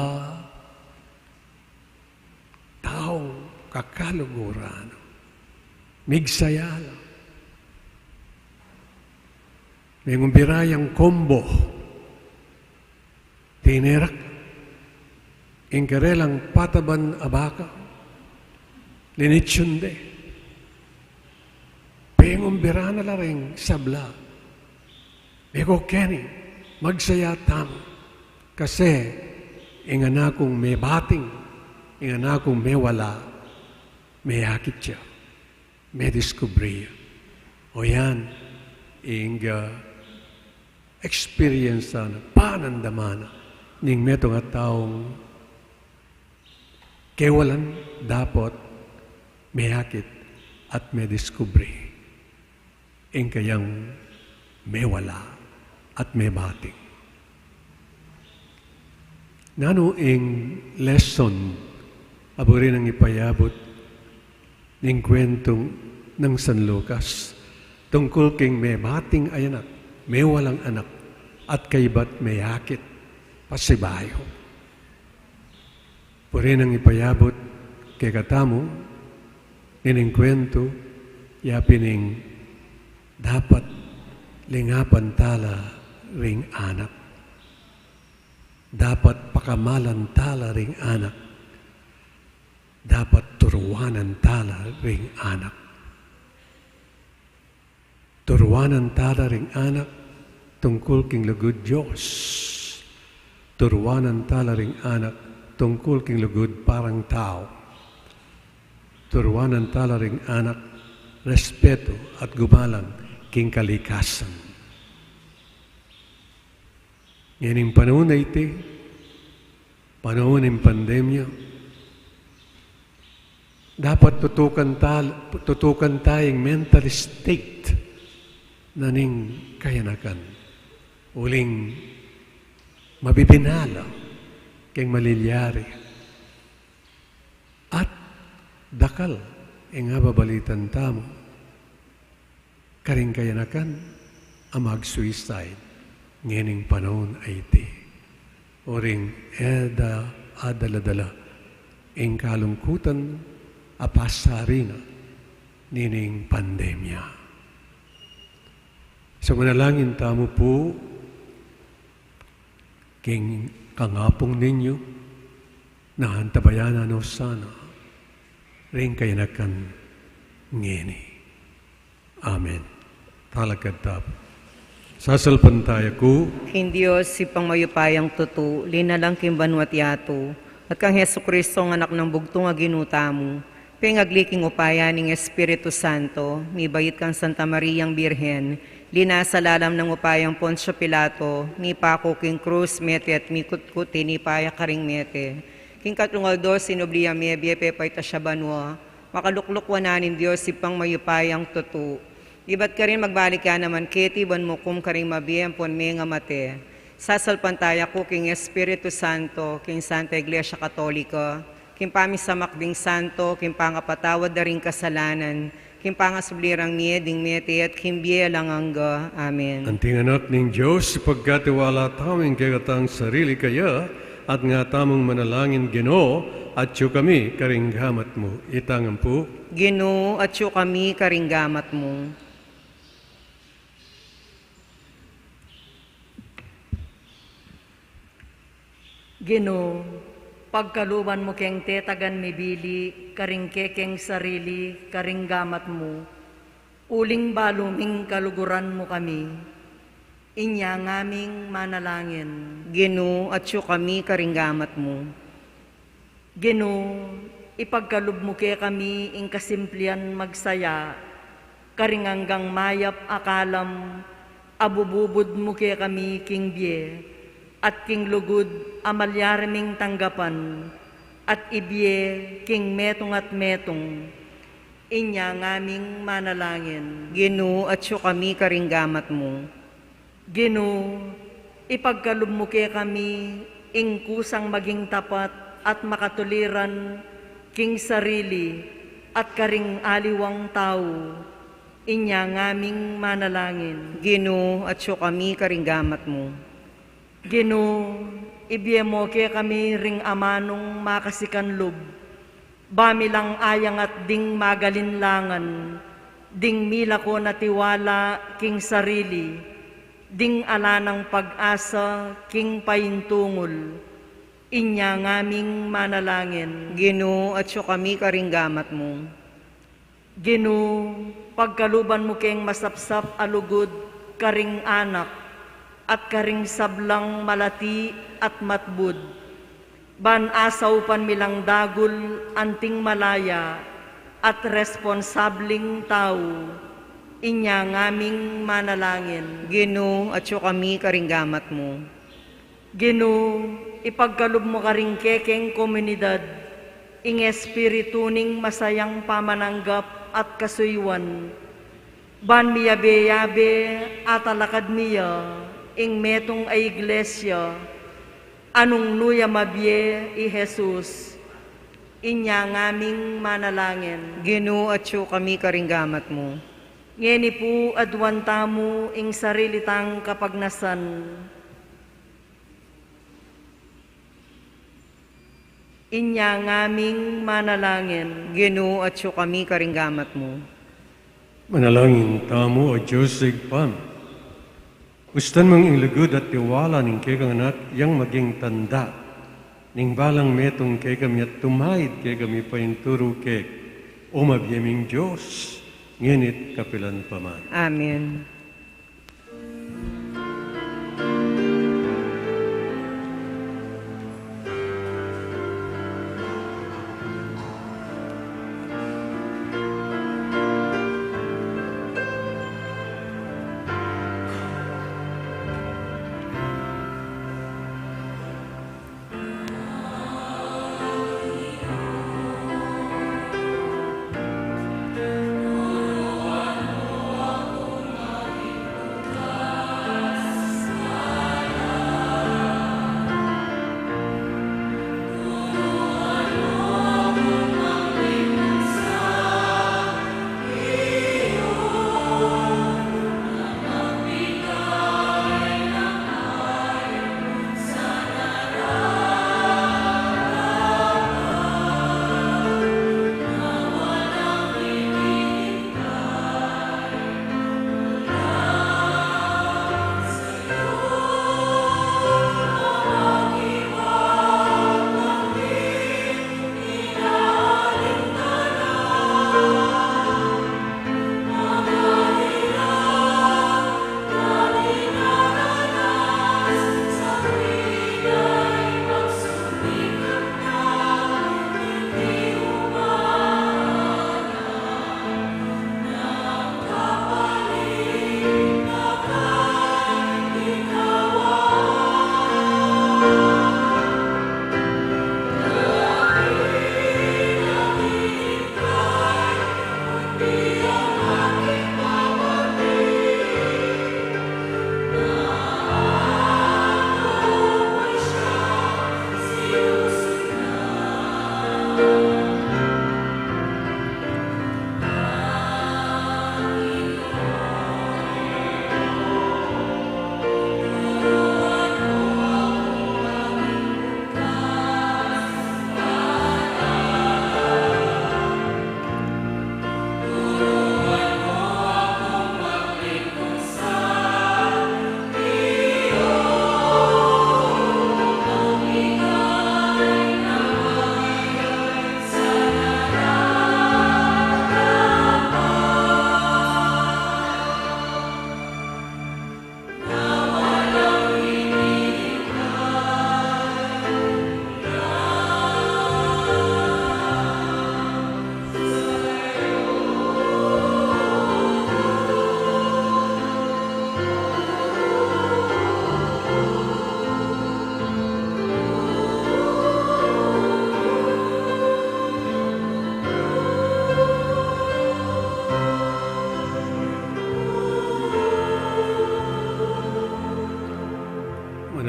taung kakaluguran. Migsaya la. Pengumbira yang kombo. Tinerak ing karelang pataban a baka, linitsun de. Pengumbira na la ring sabla. Meko keni, magsaya tamu. Kasi ing anak kung mebating, ing anak kung mewala, meyakit ya. Mediskubre ya. O yan, ing, ah, experience na panandaman na ning metung a taung kewalan dapot meyakit at mediskubre ing kayang mewala at mebating. Nanu ing lesson a buri nang ipayabut ning kuwentu nang San Lucas tungkul king mebating a anak, mewalang anak, at kaybat meyakit pasibayu? Buri nang ipayabut kekatamu ning kuwentu, ya pin ing dapat lingapan tala ring anak. Dapat pakamalan tala ring anak. Dapat turuanan tala ring anak. Turuanan tala ring anak tungkul king lugud Dios. Turuanan tala ring anak tungkul king lugud parang tau. Turuanan tala ring anak respetu at gumalang king kalikasan. Ngening panaun a iti, panaun ning pandemya, dapat tutukan tal-, tutukan taya ing mental state na ning kayanakan. Uling mabibinala king malilyari. At dakal ing ababalitan tamu karing kayanakan a mag-suicide ngening panaun a iti. Uling e da adala-dala ing kalungkutan a pasari na nining pandemya. So manalangin tamu pu king kangapung ninyu, na antabayanan no sana ring kayanakan ngeni. Amen. Talakad tamu. Sasalpantaya ku king Dios, Ibpang mayupayang tutu, linalang king banua't yatu, at kang Jesucristo, anak nang bugtung a Ginu tamu, pengagli king upaya ning Espiritu Santo, mibait kang Santa Mariang Birhen, linasa lalam nang upayang Poncio Pilato, mipaku king krus, mete at mikutkut, tinipa ya karing mete. King katlung aldo, sinubli yang mebie, pepaitas ya banua, makalukluk wanan ning Dios, Ibpang mayupayang tutu. Ibat karin magbalik ya naman keti ban mukum karing mabie ampon mengamate. Sasalpantaya ku king Espiritu Santo, king Santa Iglesia Katolika, king pamisamak ding santo, king pangapatawad da ring kasalanan, king pangasubli rang mie ding mete, at king bie alang angga. Amen. Anting anak ning Dios, ipagkatiwala tamu ing kekatang sarili kaya, at nga tamung manalangin, Ginu, atyu kami karing gamat mu. Itang ampu. Ginu, atyu kami karing gamat mu. Ginu, pagkaluban mu keng tetagan mibili karing kekeng sarili karing gamat mu, uling balu ming kaluguran mu kami. Inya ngaming manalangin. Ginu, atyu kami karing gamat mu. Ginu, ipagkalub mu kekami ing kasimplian magsaya, karing anggang mayap a kalam, Abububud mu kekami king bie, at king lugud a malyari ming tanggapan, at ibie king metung at metung. Inya ngaming manalangin. Ginu, atyu kami karing gamat mu. Ginu, ipagkalub mu kekami ing kusang maging tapat at makatuliran king sarili at karing aliwang tau. Inya ngaming manalangin. Ginu, atyu kami karing gamat mu. Ginu, ibie mu kekami ring amanung makasikanlub, ba mi lang ayangat ding magalinlangan, ding milako na tiwala king sarili, ding ala nang pag-asa king paintungul. Inya ngaming manalangin. Ginu, atyu kami karing gamat mu. Ginu, pagkaluban mu keng masapsap a lugud karing anak, at karing sablang malati at matbud. Ban asaupan mi lang dagul anting malaya at responsabling tau. Inya ngaming manalangin. Ginu, atyu kami karing gamat mu. Ginu, ipagkalub mu karing kekeng komunidad ing espiritu ning masayang pamananggap at kasuyuan. Ban miyabe-yabe at alakad mi ya ing metung a iglesia, anung nu ya mabie i Jesus. Inya ngaming manalangin. Ginu, atyu kami karing gamat mu. Ngeni pu aduan tamu ing sarili tang kapagnasan. Inya ngaming manalangin. Ginu, atyu kami karing gamat mu. Manalangin tamu, O Dios Ibpa mi. Ustan mung ing lugud at tiwala ning kekang Anak yang maging tanda ning balang metung kekami at tumaid kekami painturu keka, o mabie ming Dios, ngeni't kapilan pa man. Amen.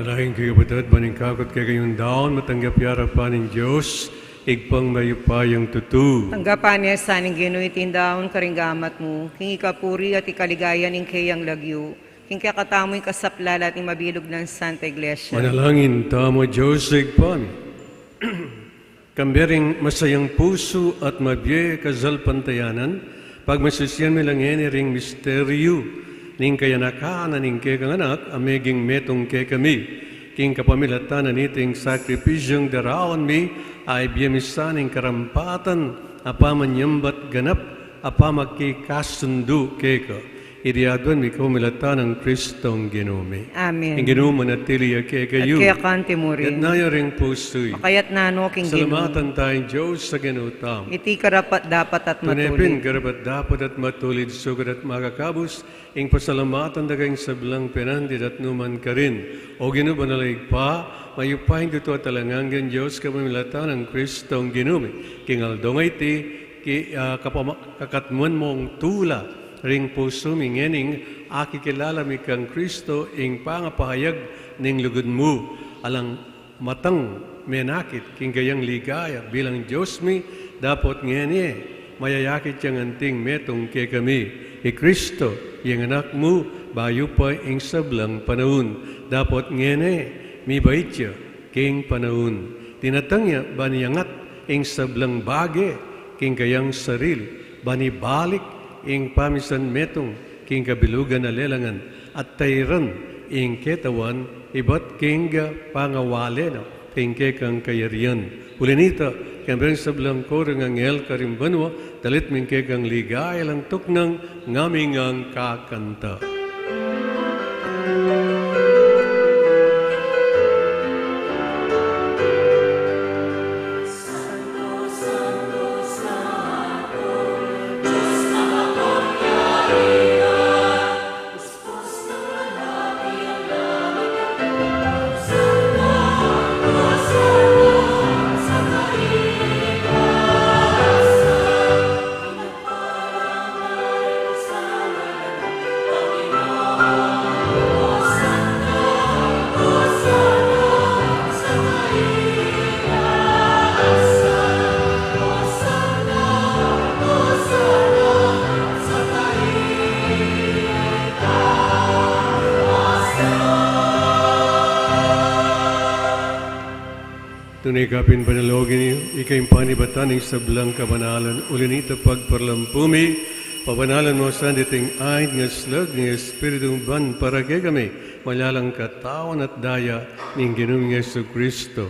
Manalangin kayu, kapatad, ban ing kakut kekayung daun matanggap ya king arapan ning Dios, Ibpang mayupayang tutu. Tanggapan na sa ning Ginu iting daun karing gamat mu, king ikapuri at ikaligaya ning keyang lagyu, king kekatamung kasaplalan at ning mabilug nang Santa Iglesia. Manalangin tamu. Dios Ibpa mi, kambe ring masayang pusu at mabie kasalpantayanan, pagmasisian mi la ngeni ring misteryu ning kayanakan na ning kekang Anak a meging metung kekami. King kapamilatan na niting sakripisyung daraun mi, a ibie mi sa ning karampatan a pamanyambat ganap a pamagkikasundu keka. Iti aduan mi kapamilatan nang Kristong Ginu mi. Amen. Ing Ginu manatili ya kekayu. At keka mu rin. Itas yu ring pusu yu. Makaitas na no king Ginu. Pasalamatan taya ing Dios a Ginu tamu. Iti karapat-dapat at matulid. Tune pin karapat-dapat at matulid, sukat at makakabus, ing pasalamatan da ka king sablang penandit at nukarin man. O Ginu, banal a Ibpa, mayupayang tutu at alang anggang Dios, kapamilatan nang Kristong Ginu mi. King aldo a iti, ki, ah, kapama-, kakatmuan mung tula ring pusu mi ngening akikilala mi kang Kristo, ing pangapahayag ning lugud mu. Alang matang menakit king kayang ligaya bilang Dios mi, dapot ngeni mayayakit yang anting metung kekami. I Kristo, ing Anak mu, bayu pa ing sablang panaun. Dapot ngeni mibait ya king panaun. Tinatang ya ban iangat ing sablang bage king kayang sarili, ban ibalik ing pamisan metung king kabilugan a lelangan, at tairan ing ketawan ibat king pangawale na king kekang kayarian. Uli nita, kambe ring sablang koro ning anghel karing banua, dalit mi ing kekang ligaya alang tuknang, ngami ngang kakanta. Tune kapin panalugin yu, ika ing panibatan ning sablang kabanalan, uli nita pagparalampu mi, pabanalan mu sa ding ain at slag ning Espiritu mu ban para kekami maging katawan at daya ning Ginu ming Jesucristo.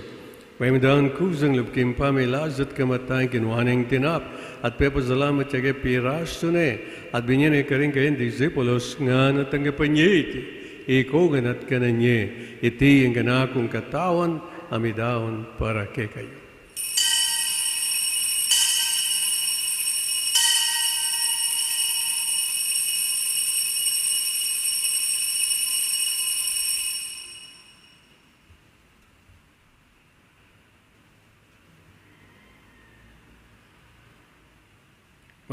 Mayap a kusang lub king pamilasa at kamatayan, kinuan ne ing tinape, at pepasalamat ya keka, pirasu ne, at binie ne karing kayang disipulos, ngana, tanggapan ye iti, ikongan at kanan ye, iti ing kanakung katawan, a midaun para kekayu.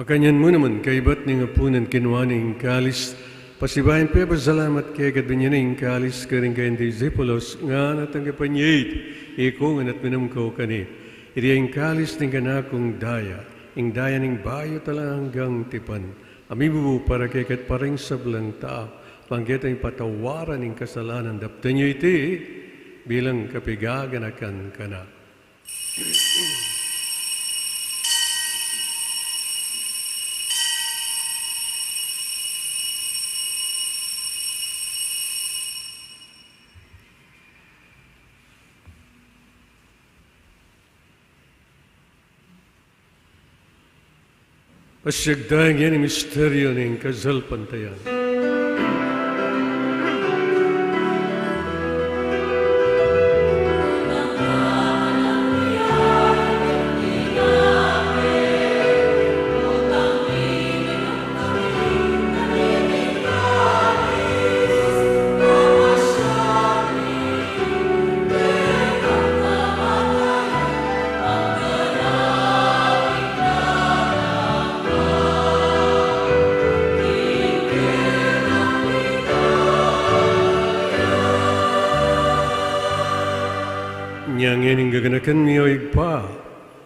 Makanyan mu naman, kaybat ning apunan, kinua ne ing kalis, pasibayu yang pepasalamat keka at binie ne ing kalis karing kayang disipulos, ngana, tanggapan ye iti, ikongan at minum kayu keni, iti ing kalis ning kanakung daya, ing daya ning bayu at alang anggang tipan, a mibubu para kekayu at para king sablang tau, para king patawaran ning kasalanan. Daptan ye iti bilang kapaganakan kanaku. Pasiag taya king misteryu ning kasalpantayanan. Inya ngeni gaganakan mi, o Ibpa,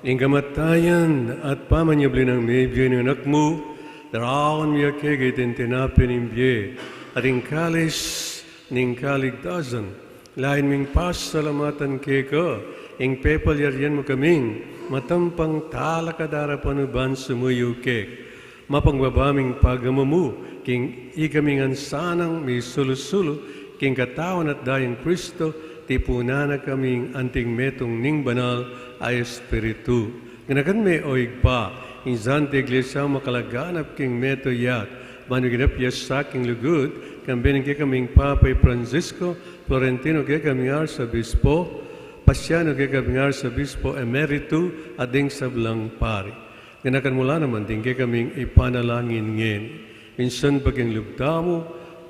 ing kamatayan at pamanyubli nang mebie ning Anak mu, daraun mi keka iting tinape ning bie at ing kalis ning kaligtasan. Lain ming pasalamatan keka ing pepalyarian mu kaming matampang talakad arapan mu ban sumuyu keka. Mapakumbaba ming pagamu mu king ikami ngan sanang misulu-sulu king Katawan at Dayang Kristo, tipunan na kaming anting metung ning Banal a Espiritu. Ganakan me, o Ibpa, ing Santa Iglesia mu makalaganap king metung yat, ban miging apiasak king lugud, kambe ning kekaming Papa i Francisco, Florentino kekaming Arsobispo, Pasiano kekaming Arsobispo Emeritu, at ding sablang pari. Ganakan mu la naman ding kekaming ipanalangin ngeni. Minsan pa king lub tamu,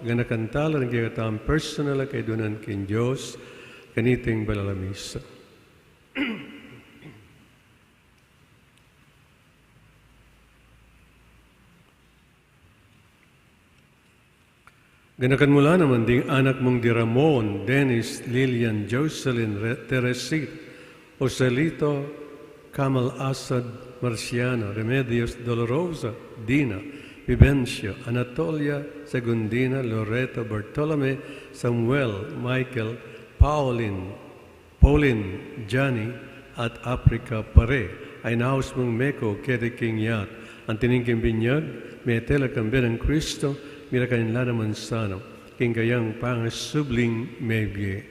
ganakan tala ring kekatamung personal a kaidunan king Dios, kaniting banal a misa. Ganakan mu la naman ding anak mung di Ramon, Dennis, Lilian, Jocelyn, Re-, Teresita, Joselito, Kamal, Asad, Marciano, Remedios, Dolorosa, Dina, Vivencio, Anatolia, Segundina, Loreto, Bartolome, Samuel, Michael, Pauline, Pauline, Johnny, at Aprika Pare, a inaus mung meko keti king yat, anti ning king binyag, mete la kambe nang Kristo, mirakan la naman sana king kayang pangasubling mebie.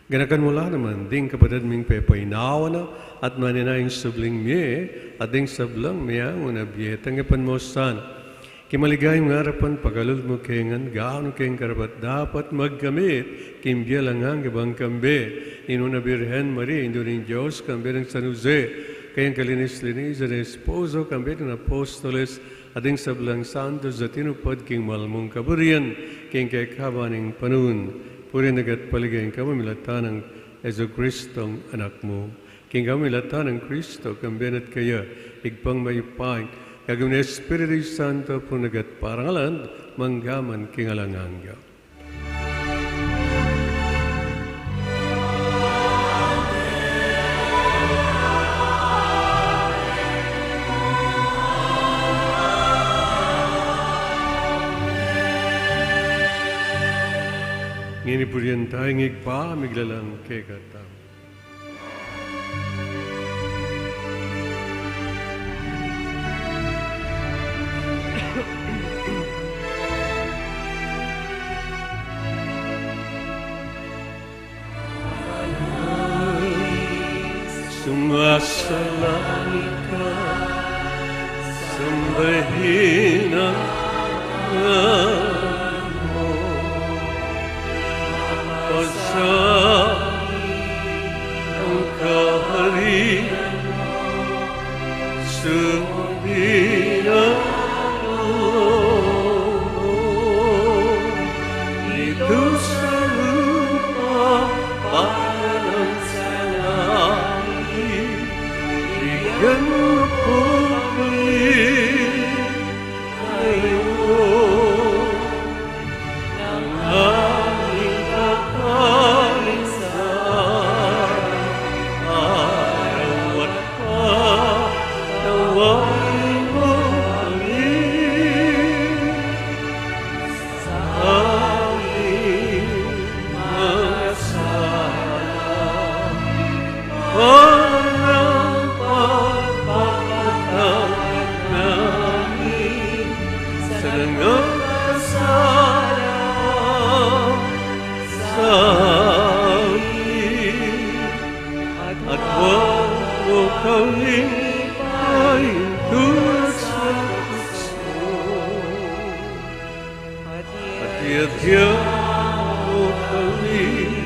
Ganakan mu la naman ding kapatad ming pepainawa na at manenaya ing subling mie, at ding sablang meangu na bie, tanggapan mu sana king maligayang arapan, pakalulu mu kami ngan, gawan mu kaming karapat-dapat magkamit king bie alang angga bang kambe ning Nuan a Birhen Maria, Indu ning Dios, kambe nang San Jose, kayang kalinis-linisan a esposo, kambe ning apostoles, at ding sablang santos a tinupad king mal mung kaburian king kekaban ning panaun. Purian da ka at paligayan ka, mamilatan nang Jesucristong Anak mu. King kamilatan nang Kristo, kambe na at kaya, Ibpang mayupaya, king lagyu ning Espiritu Santo, purian da ka at parangalan, mangga man king alang angga. Ngeni purian taya ing Ibpa, miglalang kekatamu. Sumasalangit ka, sambahin ang ngalan mo. Pasanin ang kaharian mo, sundin ang loob mo, dito sa lupa para nang sa langit. Bigyan mo po kami ngayon ng aming kakanin sa araw-araw, at patawarin mo kami sa aming mga sala, alang ang pagpapatawad namin sa nangakasala sa amin. At huwag mo kaming paintulot sa tukso, at iadya mo kami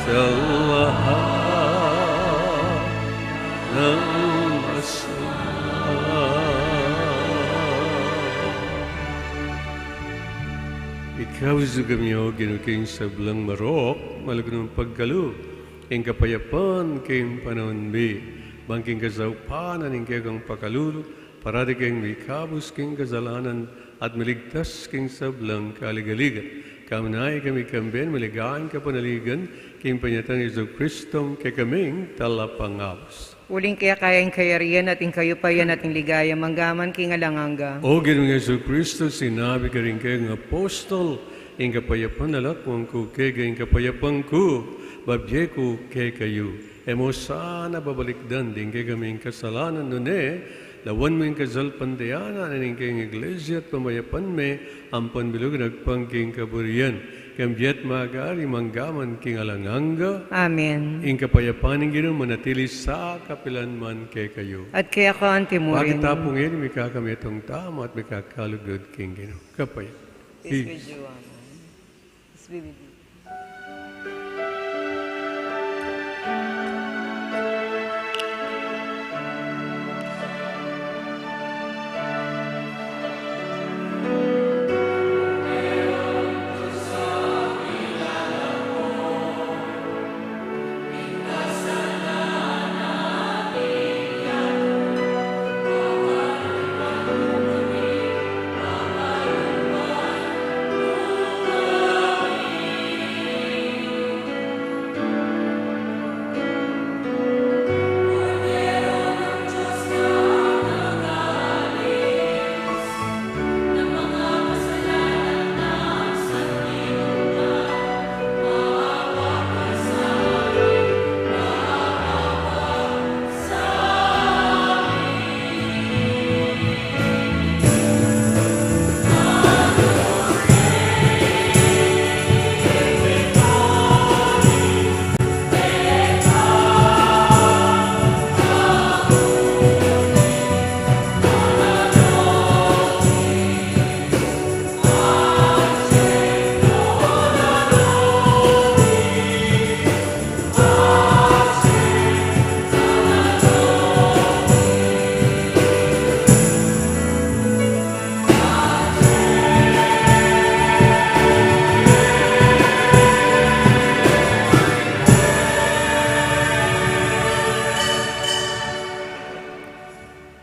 sa lahat ng masama. Ikabus yu kami, O Ginu, king sablang marok, malugud mung pagkalub, king kapayapan king panaun mi, ban king kasaupan ning kekang pakalulu, parati keng mikabus king kasalanan at miligtas king sablang kaligaligan. Kambe na ikami kambe, maligaya ing kapanaligan, king panyatang Jesucristo, kekaming talapangabus. Uling keka ing kayarian at ing kayupayan at ing ligaya, mangga man king alang angga. O Ginu Jesucristo, sinabi mu karing kekang apostol, ing kapayapan lalakwan ku kekayu, ing kapayapan ku, babie ku kekayu. E mu sana babalikdan ding kekaming kasalanan, nune lawan mu ing kasalpantayanan ning kekang Iglesia at pamayapan me, ampon bilug agpang king kaburian, kambe at magari, mangga man king alang angga. Amen. Ing kapayapan ning Ginu manatili sa kapilan man kekayu. At keka antimurin. Bakit tapu ngeni mikakami atung tama at mikakalugud king Ginu. Kapayapan. Peace with you, amen. Peace be with you.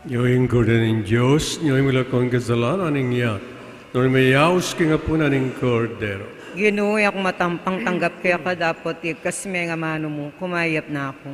Nyo ing Kordero ning Dios, nyo ing milakwan kasalanan ning yatu, nune miyaus king apunan ning Kordero. Ginu, e ku matampang tanggap keka dapot igkas me ing amanu mu, kumayap na ku.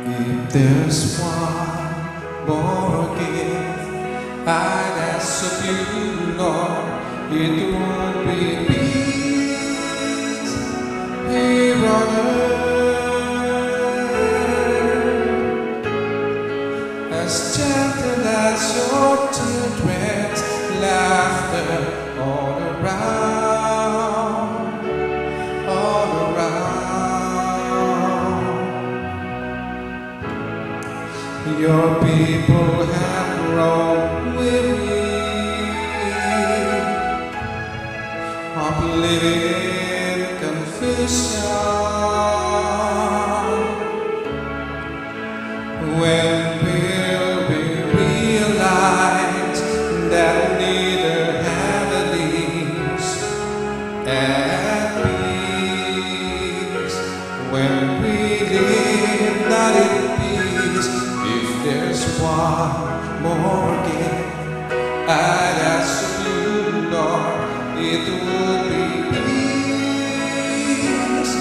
If there's one more gift I'd ask of you, Lord, it would be peace here on earth, as gentle as your children's laughter all around, all around. Your people have grown weary of living in confusion. When will we realize that neither heaven is at peace? When we live not in peace, if there's one more gift I'd ask of you, Lord, it would be peace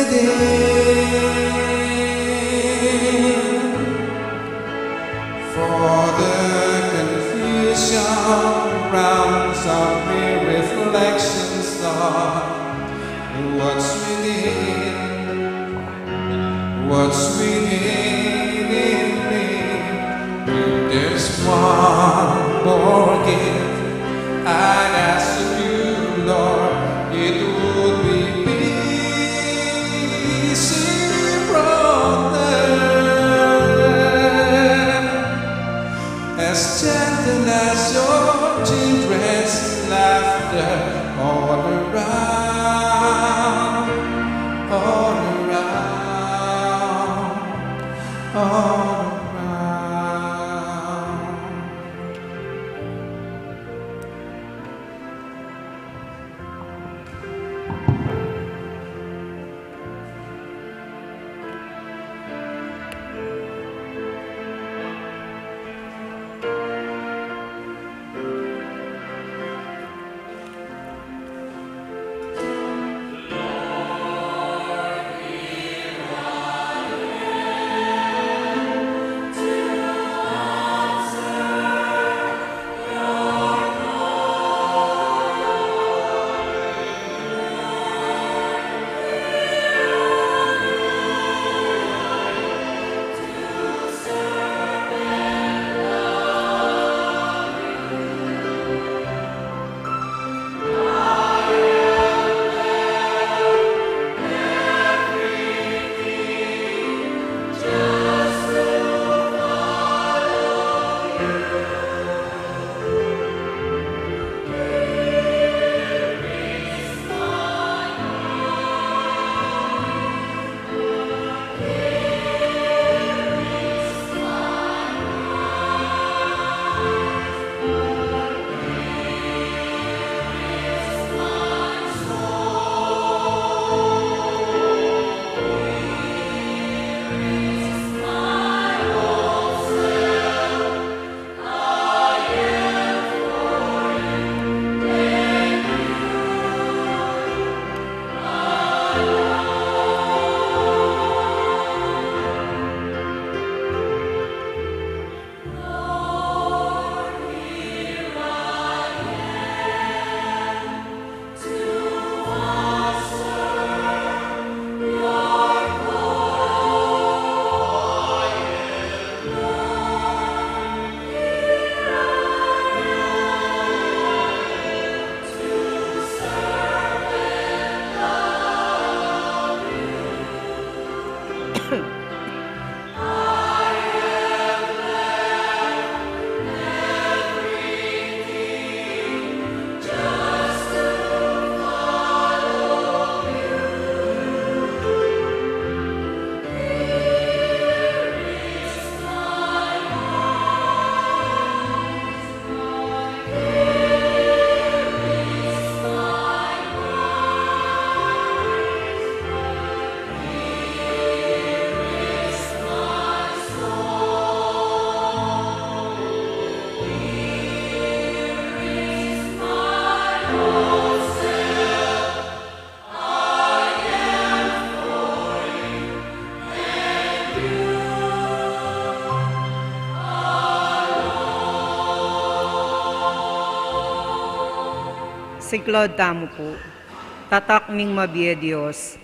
For the confusion rounds out mere reflections of what's within, what's within in me. There's one more gift I'd ask of you, Lord. It would be peace in brother, as gentle as your children's laughter, all around, all around, all around. Siklaud tamu pu. Tatak ning mabie Dios.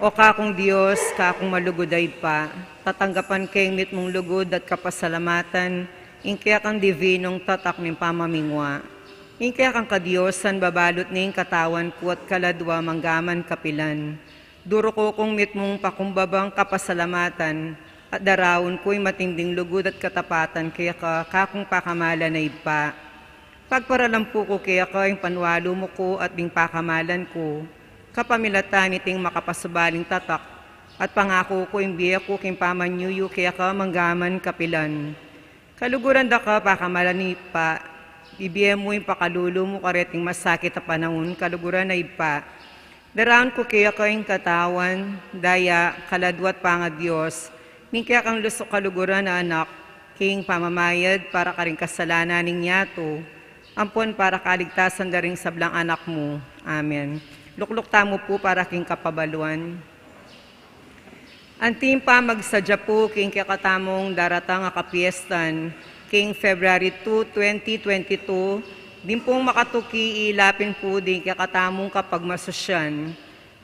O kakung Dios, kakung malugud a Ibpa, tatanggapan ke ing mitmung lugud at kapasalamatan, ing kekang divinong tatak ning pamamingwa. Ing kekang kadiosan babalut ning katawan ku at kaladua manggaman kapilan. Duruku kung mitmung pakumbabang kapasalamatan, at daraun ku ing matinding lugud at katapatan keka, kakung pakamalan a Ibpa. Pagparalampu ku keka ing panwalu mu ku at ding pakamalan ku, kapamilatan niting makapasubaling tatak, at pangaku ku ing bie ku king pamanyuyu keka manggaman kapilan. Kaluguran da ka pakamalan a Ibpa, ibie mu ing pakalulu mu kareting masakit a panaun, kaluguran a Ibpa. Daraun ku keka ing katawan, daya, kaladua at pangadios, ning kekang lusuk kaluguran a Anak, king pamamayad para karing kasalanan ning yatu, ampon para kaligtasan da ring sablang anak mu. Amen. Lukluk tamu pu para king kapabaluan. Anting pamagsadya pu king kekatamung daratang a kapiestan, king February two, twenty twenty-two, ding pung makatuki ilapin pu ding kekatamung kapagmasusyan.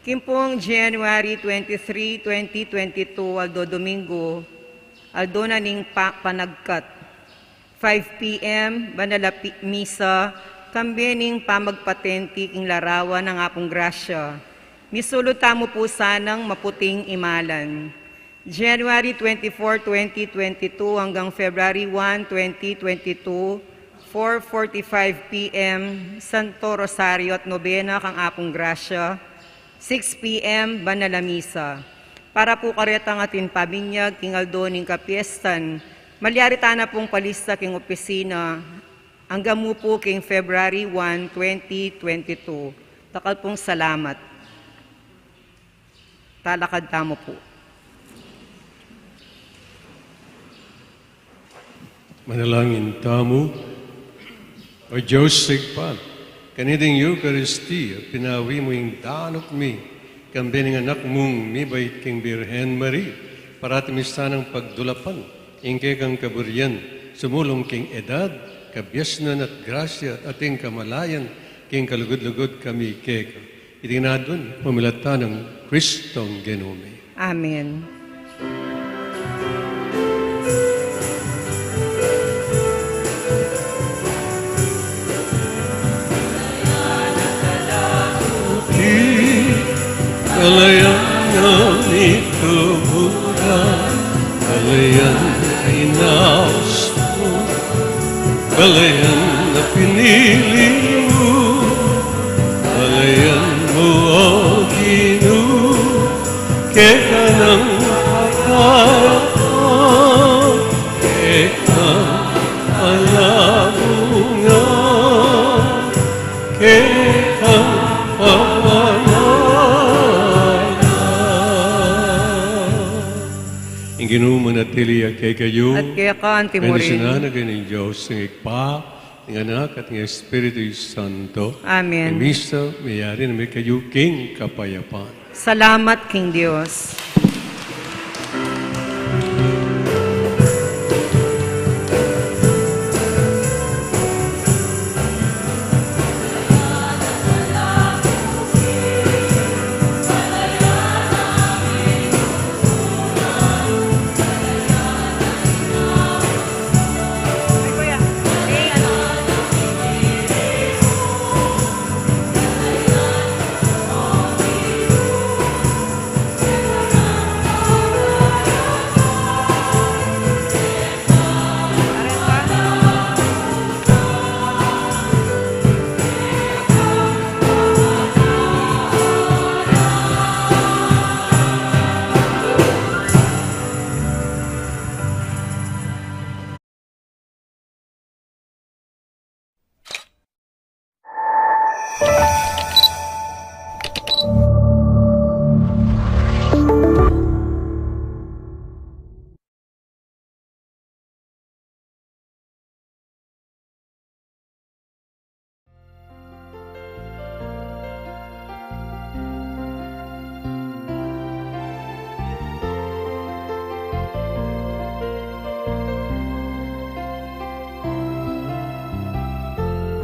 King pung January twenty-three, twenty twenty-two, aldo Domingo, aldo na ning pa-, panagkat. Five P M, banal a pi-, misa, kambe ning pamagpatenti king larawan ning Apung Grasya. Misulud tamu pu sanang maputing imalan. January twenty-four, twenty twenty-two hanggang February one, twenty twenty-two, four forty-five P M, Santo Rosario at Nobena kang Apung Grasya, six P M, banal a misa. Para pu karetang atin pabinyag king aldo ning kapiestan, malyari tana pung palista king opisina, anggang mu pu king February one, twenty twenty-two. Dakal pung salamat. Talakad tamu pu. Manalangin tamu. O Dios Ibpa, kaniting Eukaristia, pinawi mu ing danup mi, kambe ning anak mung mibait king Birhen Maria, parati mi sanang pagdulapan ing kekang kaburian, sumulung king edad, kabiasnan at grasya, at ating kamalayan, king kalugud-lugud kami keka. Iti ngan adwan, pamilatan nang Kristong Ginu mi. Amen. Kalayan na ni kubura, kalayan ay naus ko, kalayan na pinili mo, kalayan mo, O Ginu, keka nang pagkayap, keka nang palamungan, keka nang pamanayan. Ing Ginu manatili ya kekayu. At keka anti mu rin. Bendisyunan na kayu ning Dios, ing Ibpa, ing Anak, at ing Espiritu Santo. Amen. Ing misa miyari na, makayu king kapayapan. Salamat king Dios.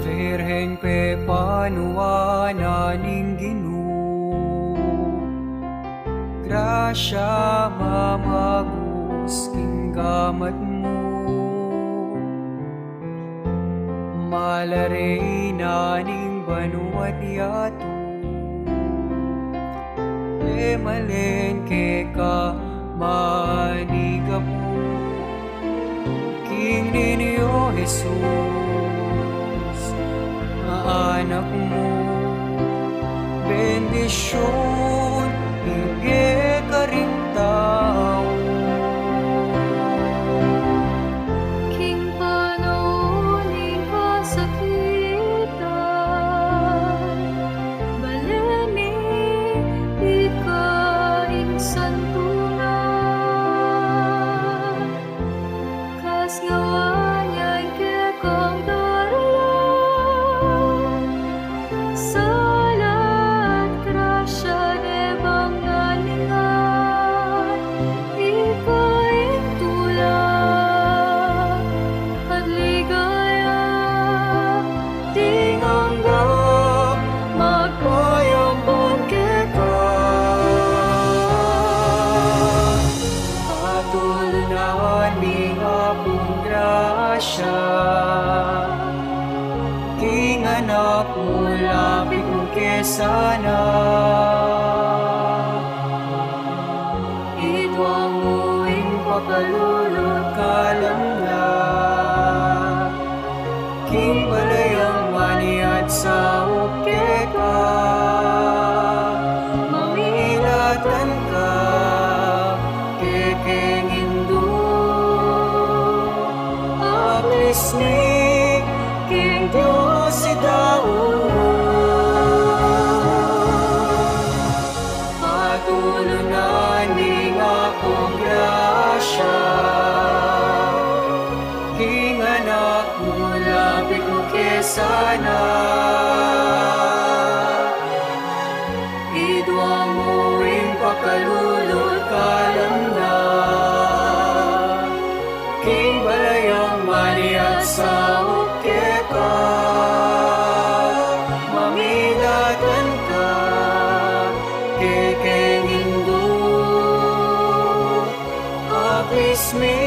Birhen pepanuan na ning Ginu, grasya mamagus king gamat mu. Mala Reyna ning banua't yatu, e malen keka manigapu. King Niñu Jesus, a Anak mu, bendisyun ibie karing tau. King panaun ning kasakitan, balen mi ika ing santunan. Kasngawaan yang kekang daralan, sala at grasya ne ke sana. Idwa mu ing pakalulu kalam na, king balayang maniat saup keka, mamilatan ka kekeng Indu. Apismi king Dios, idaun mu. Patulunan ning Apung grasya king Anak mu, lapit mu ke sana. Idwa mu ing pakalulu kalam na, king balayang maniat saup keka, mamilatan ka kekeng Indu. Apismi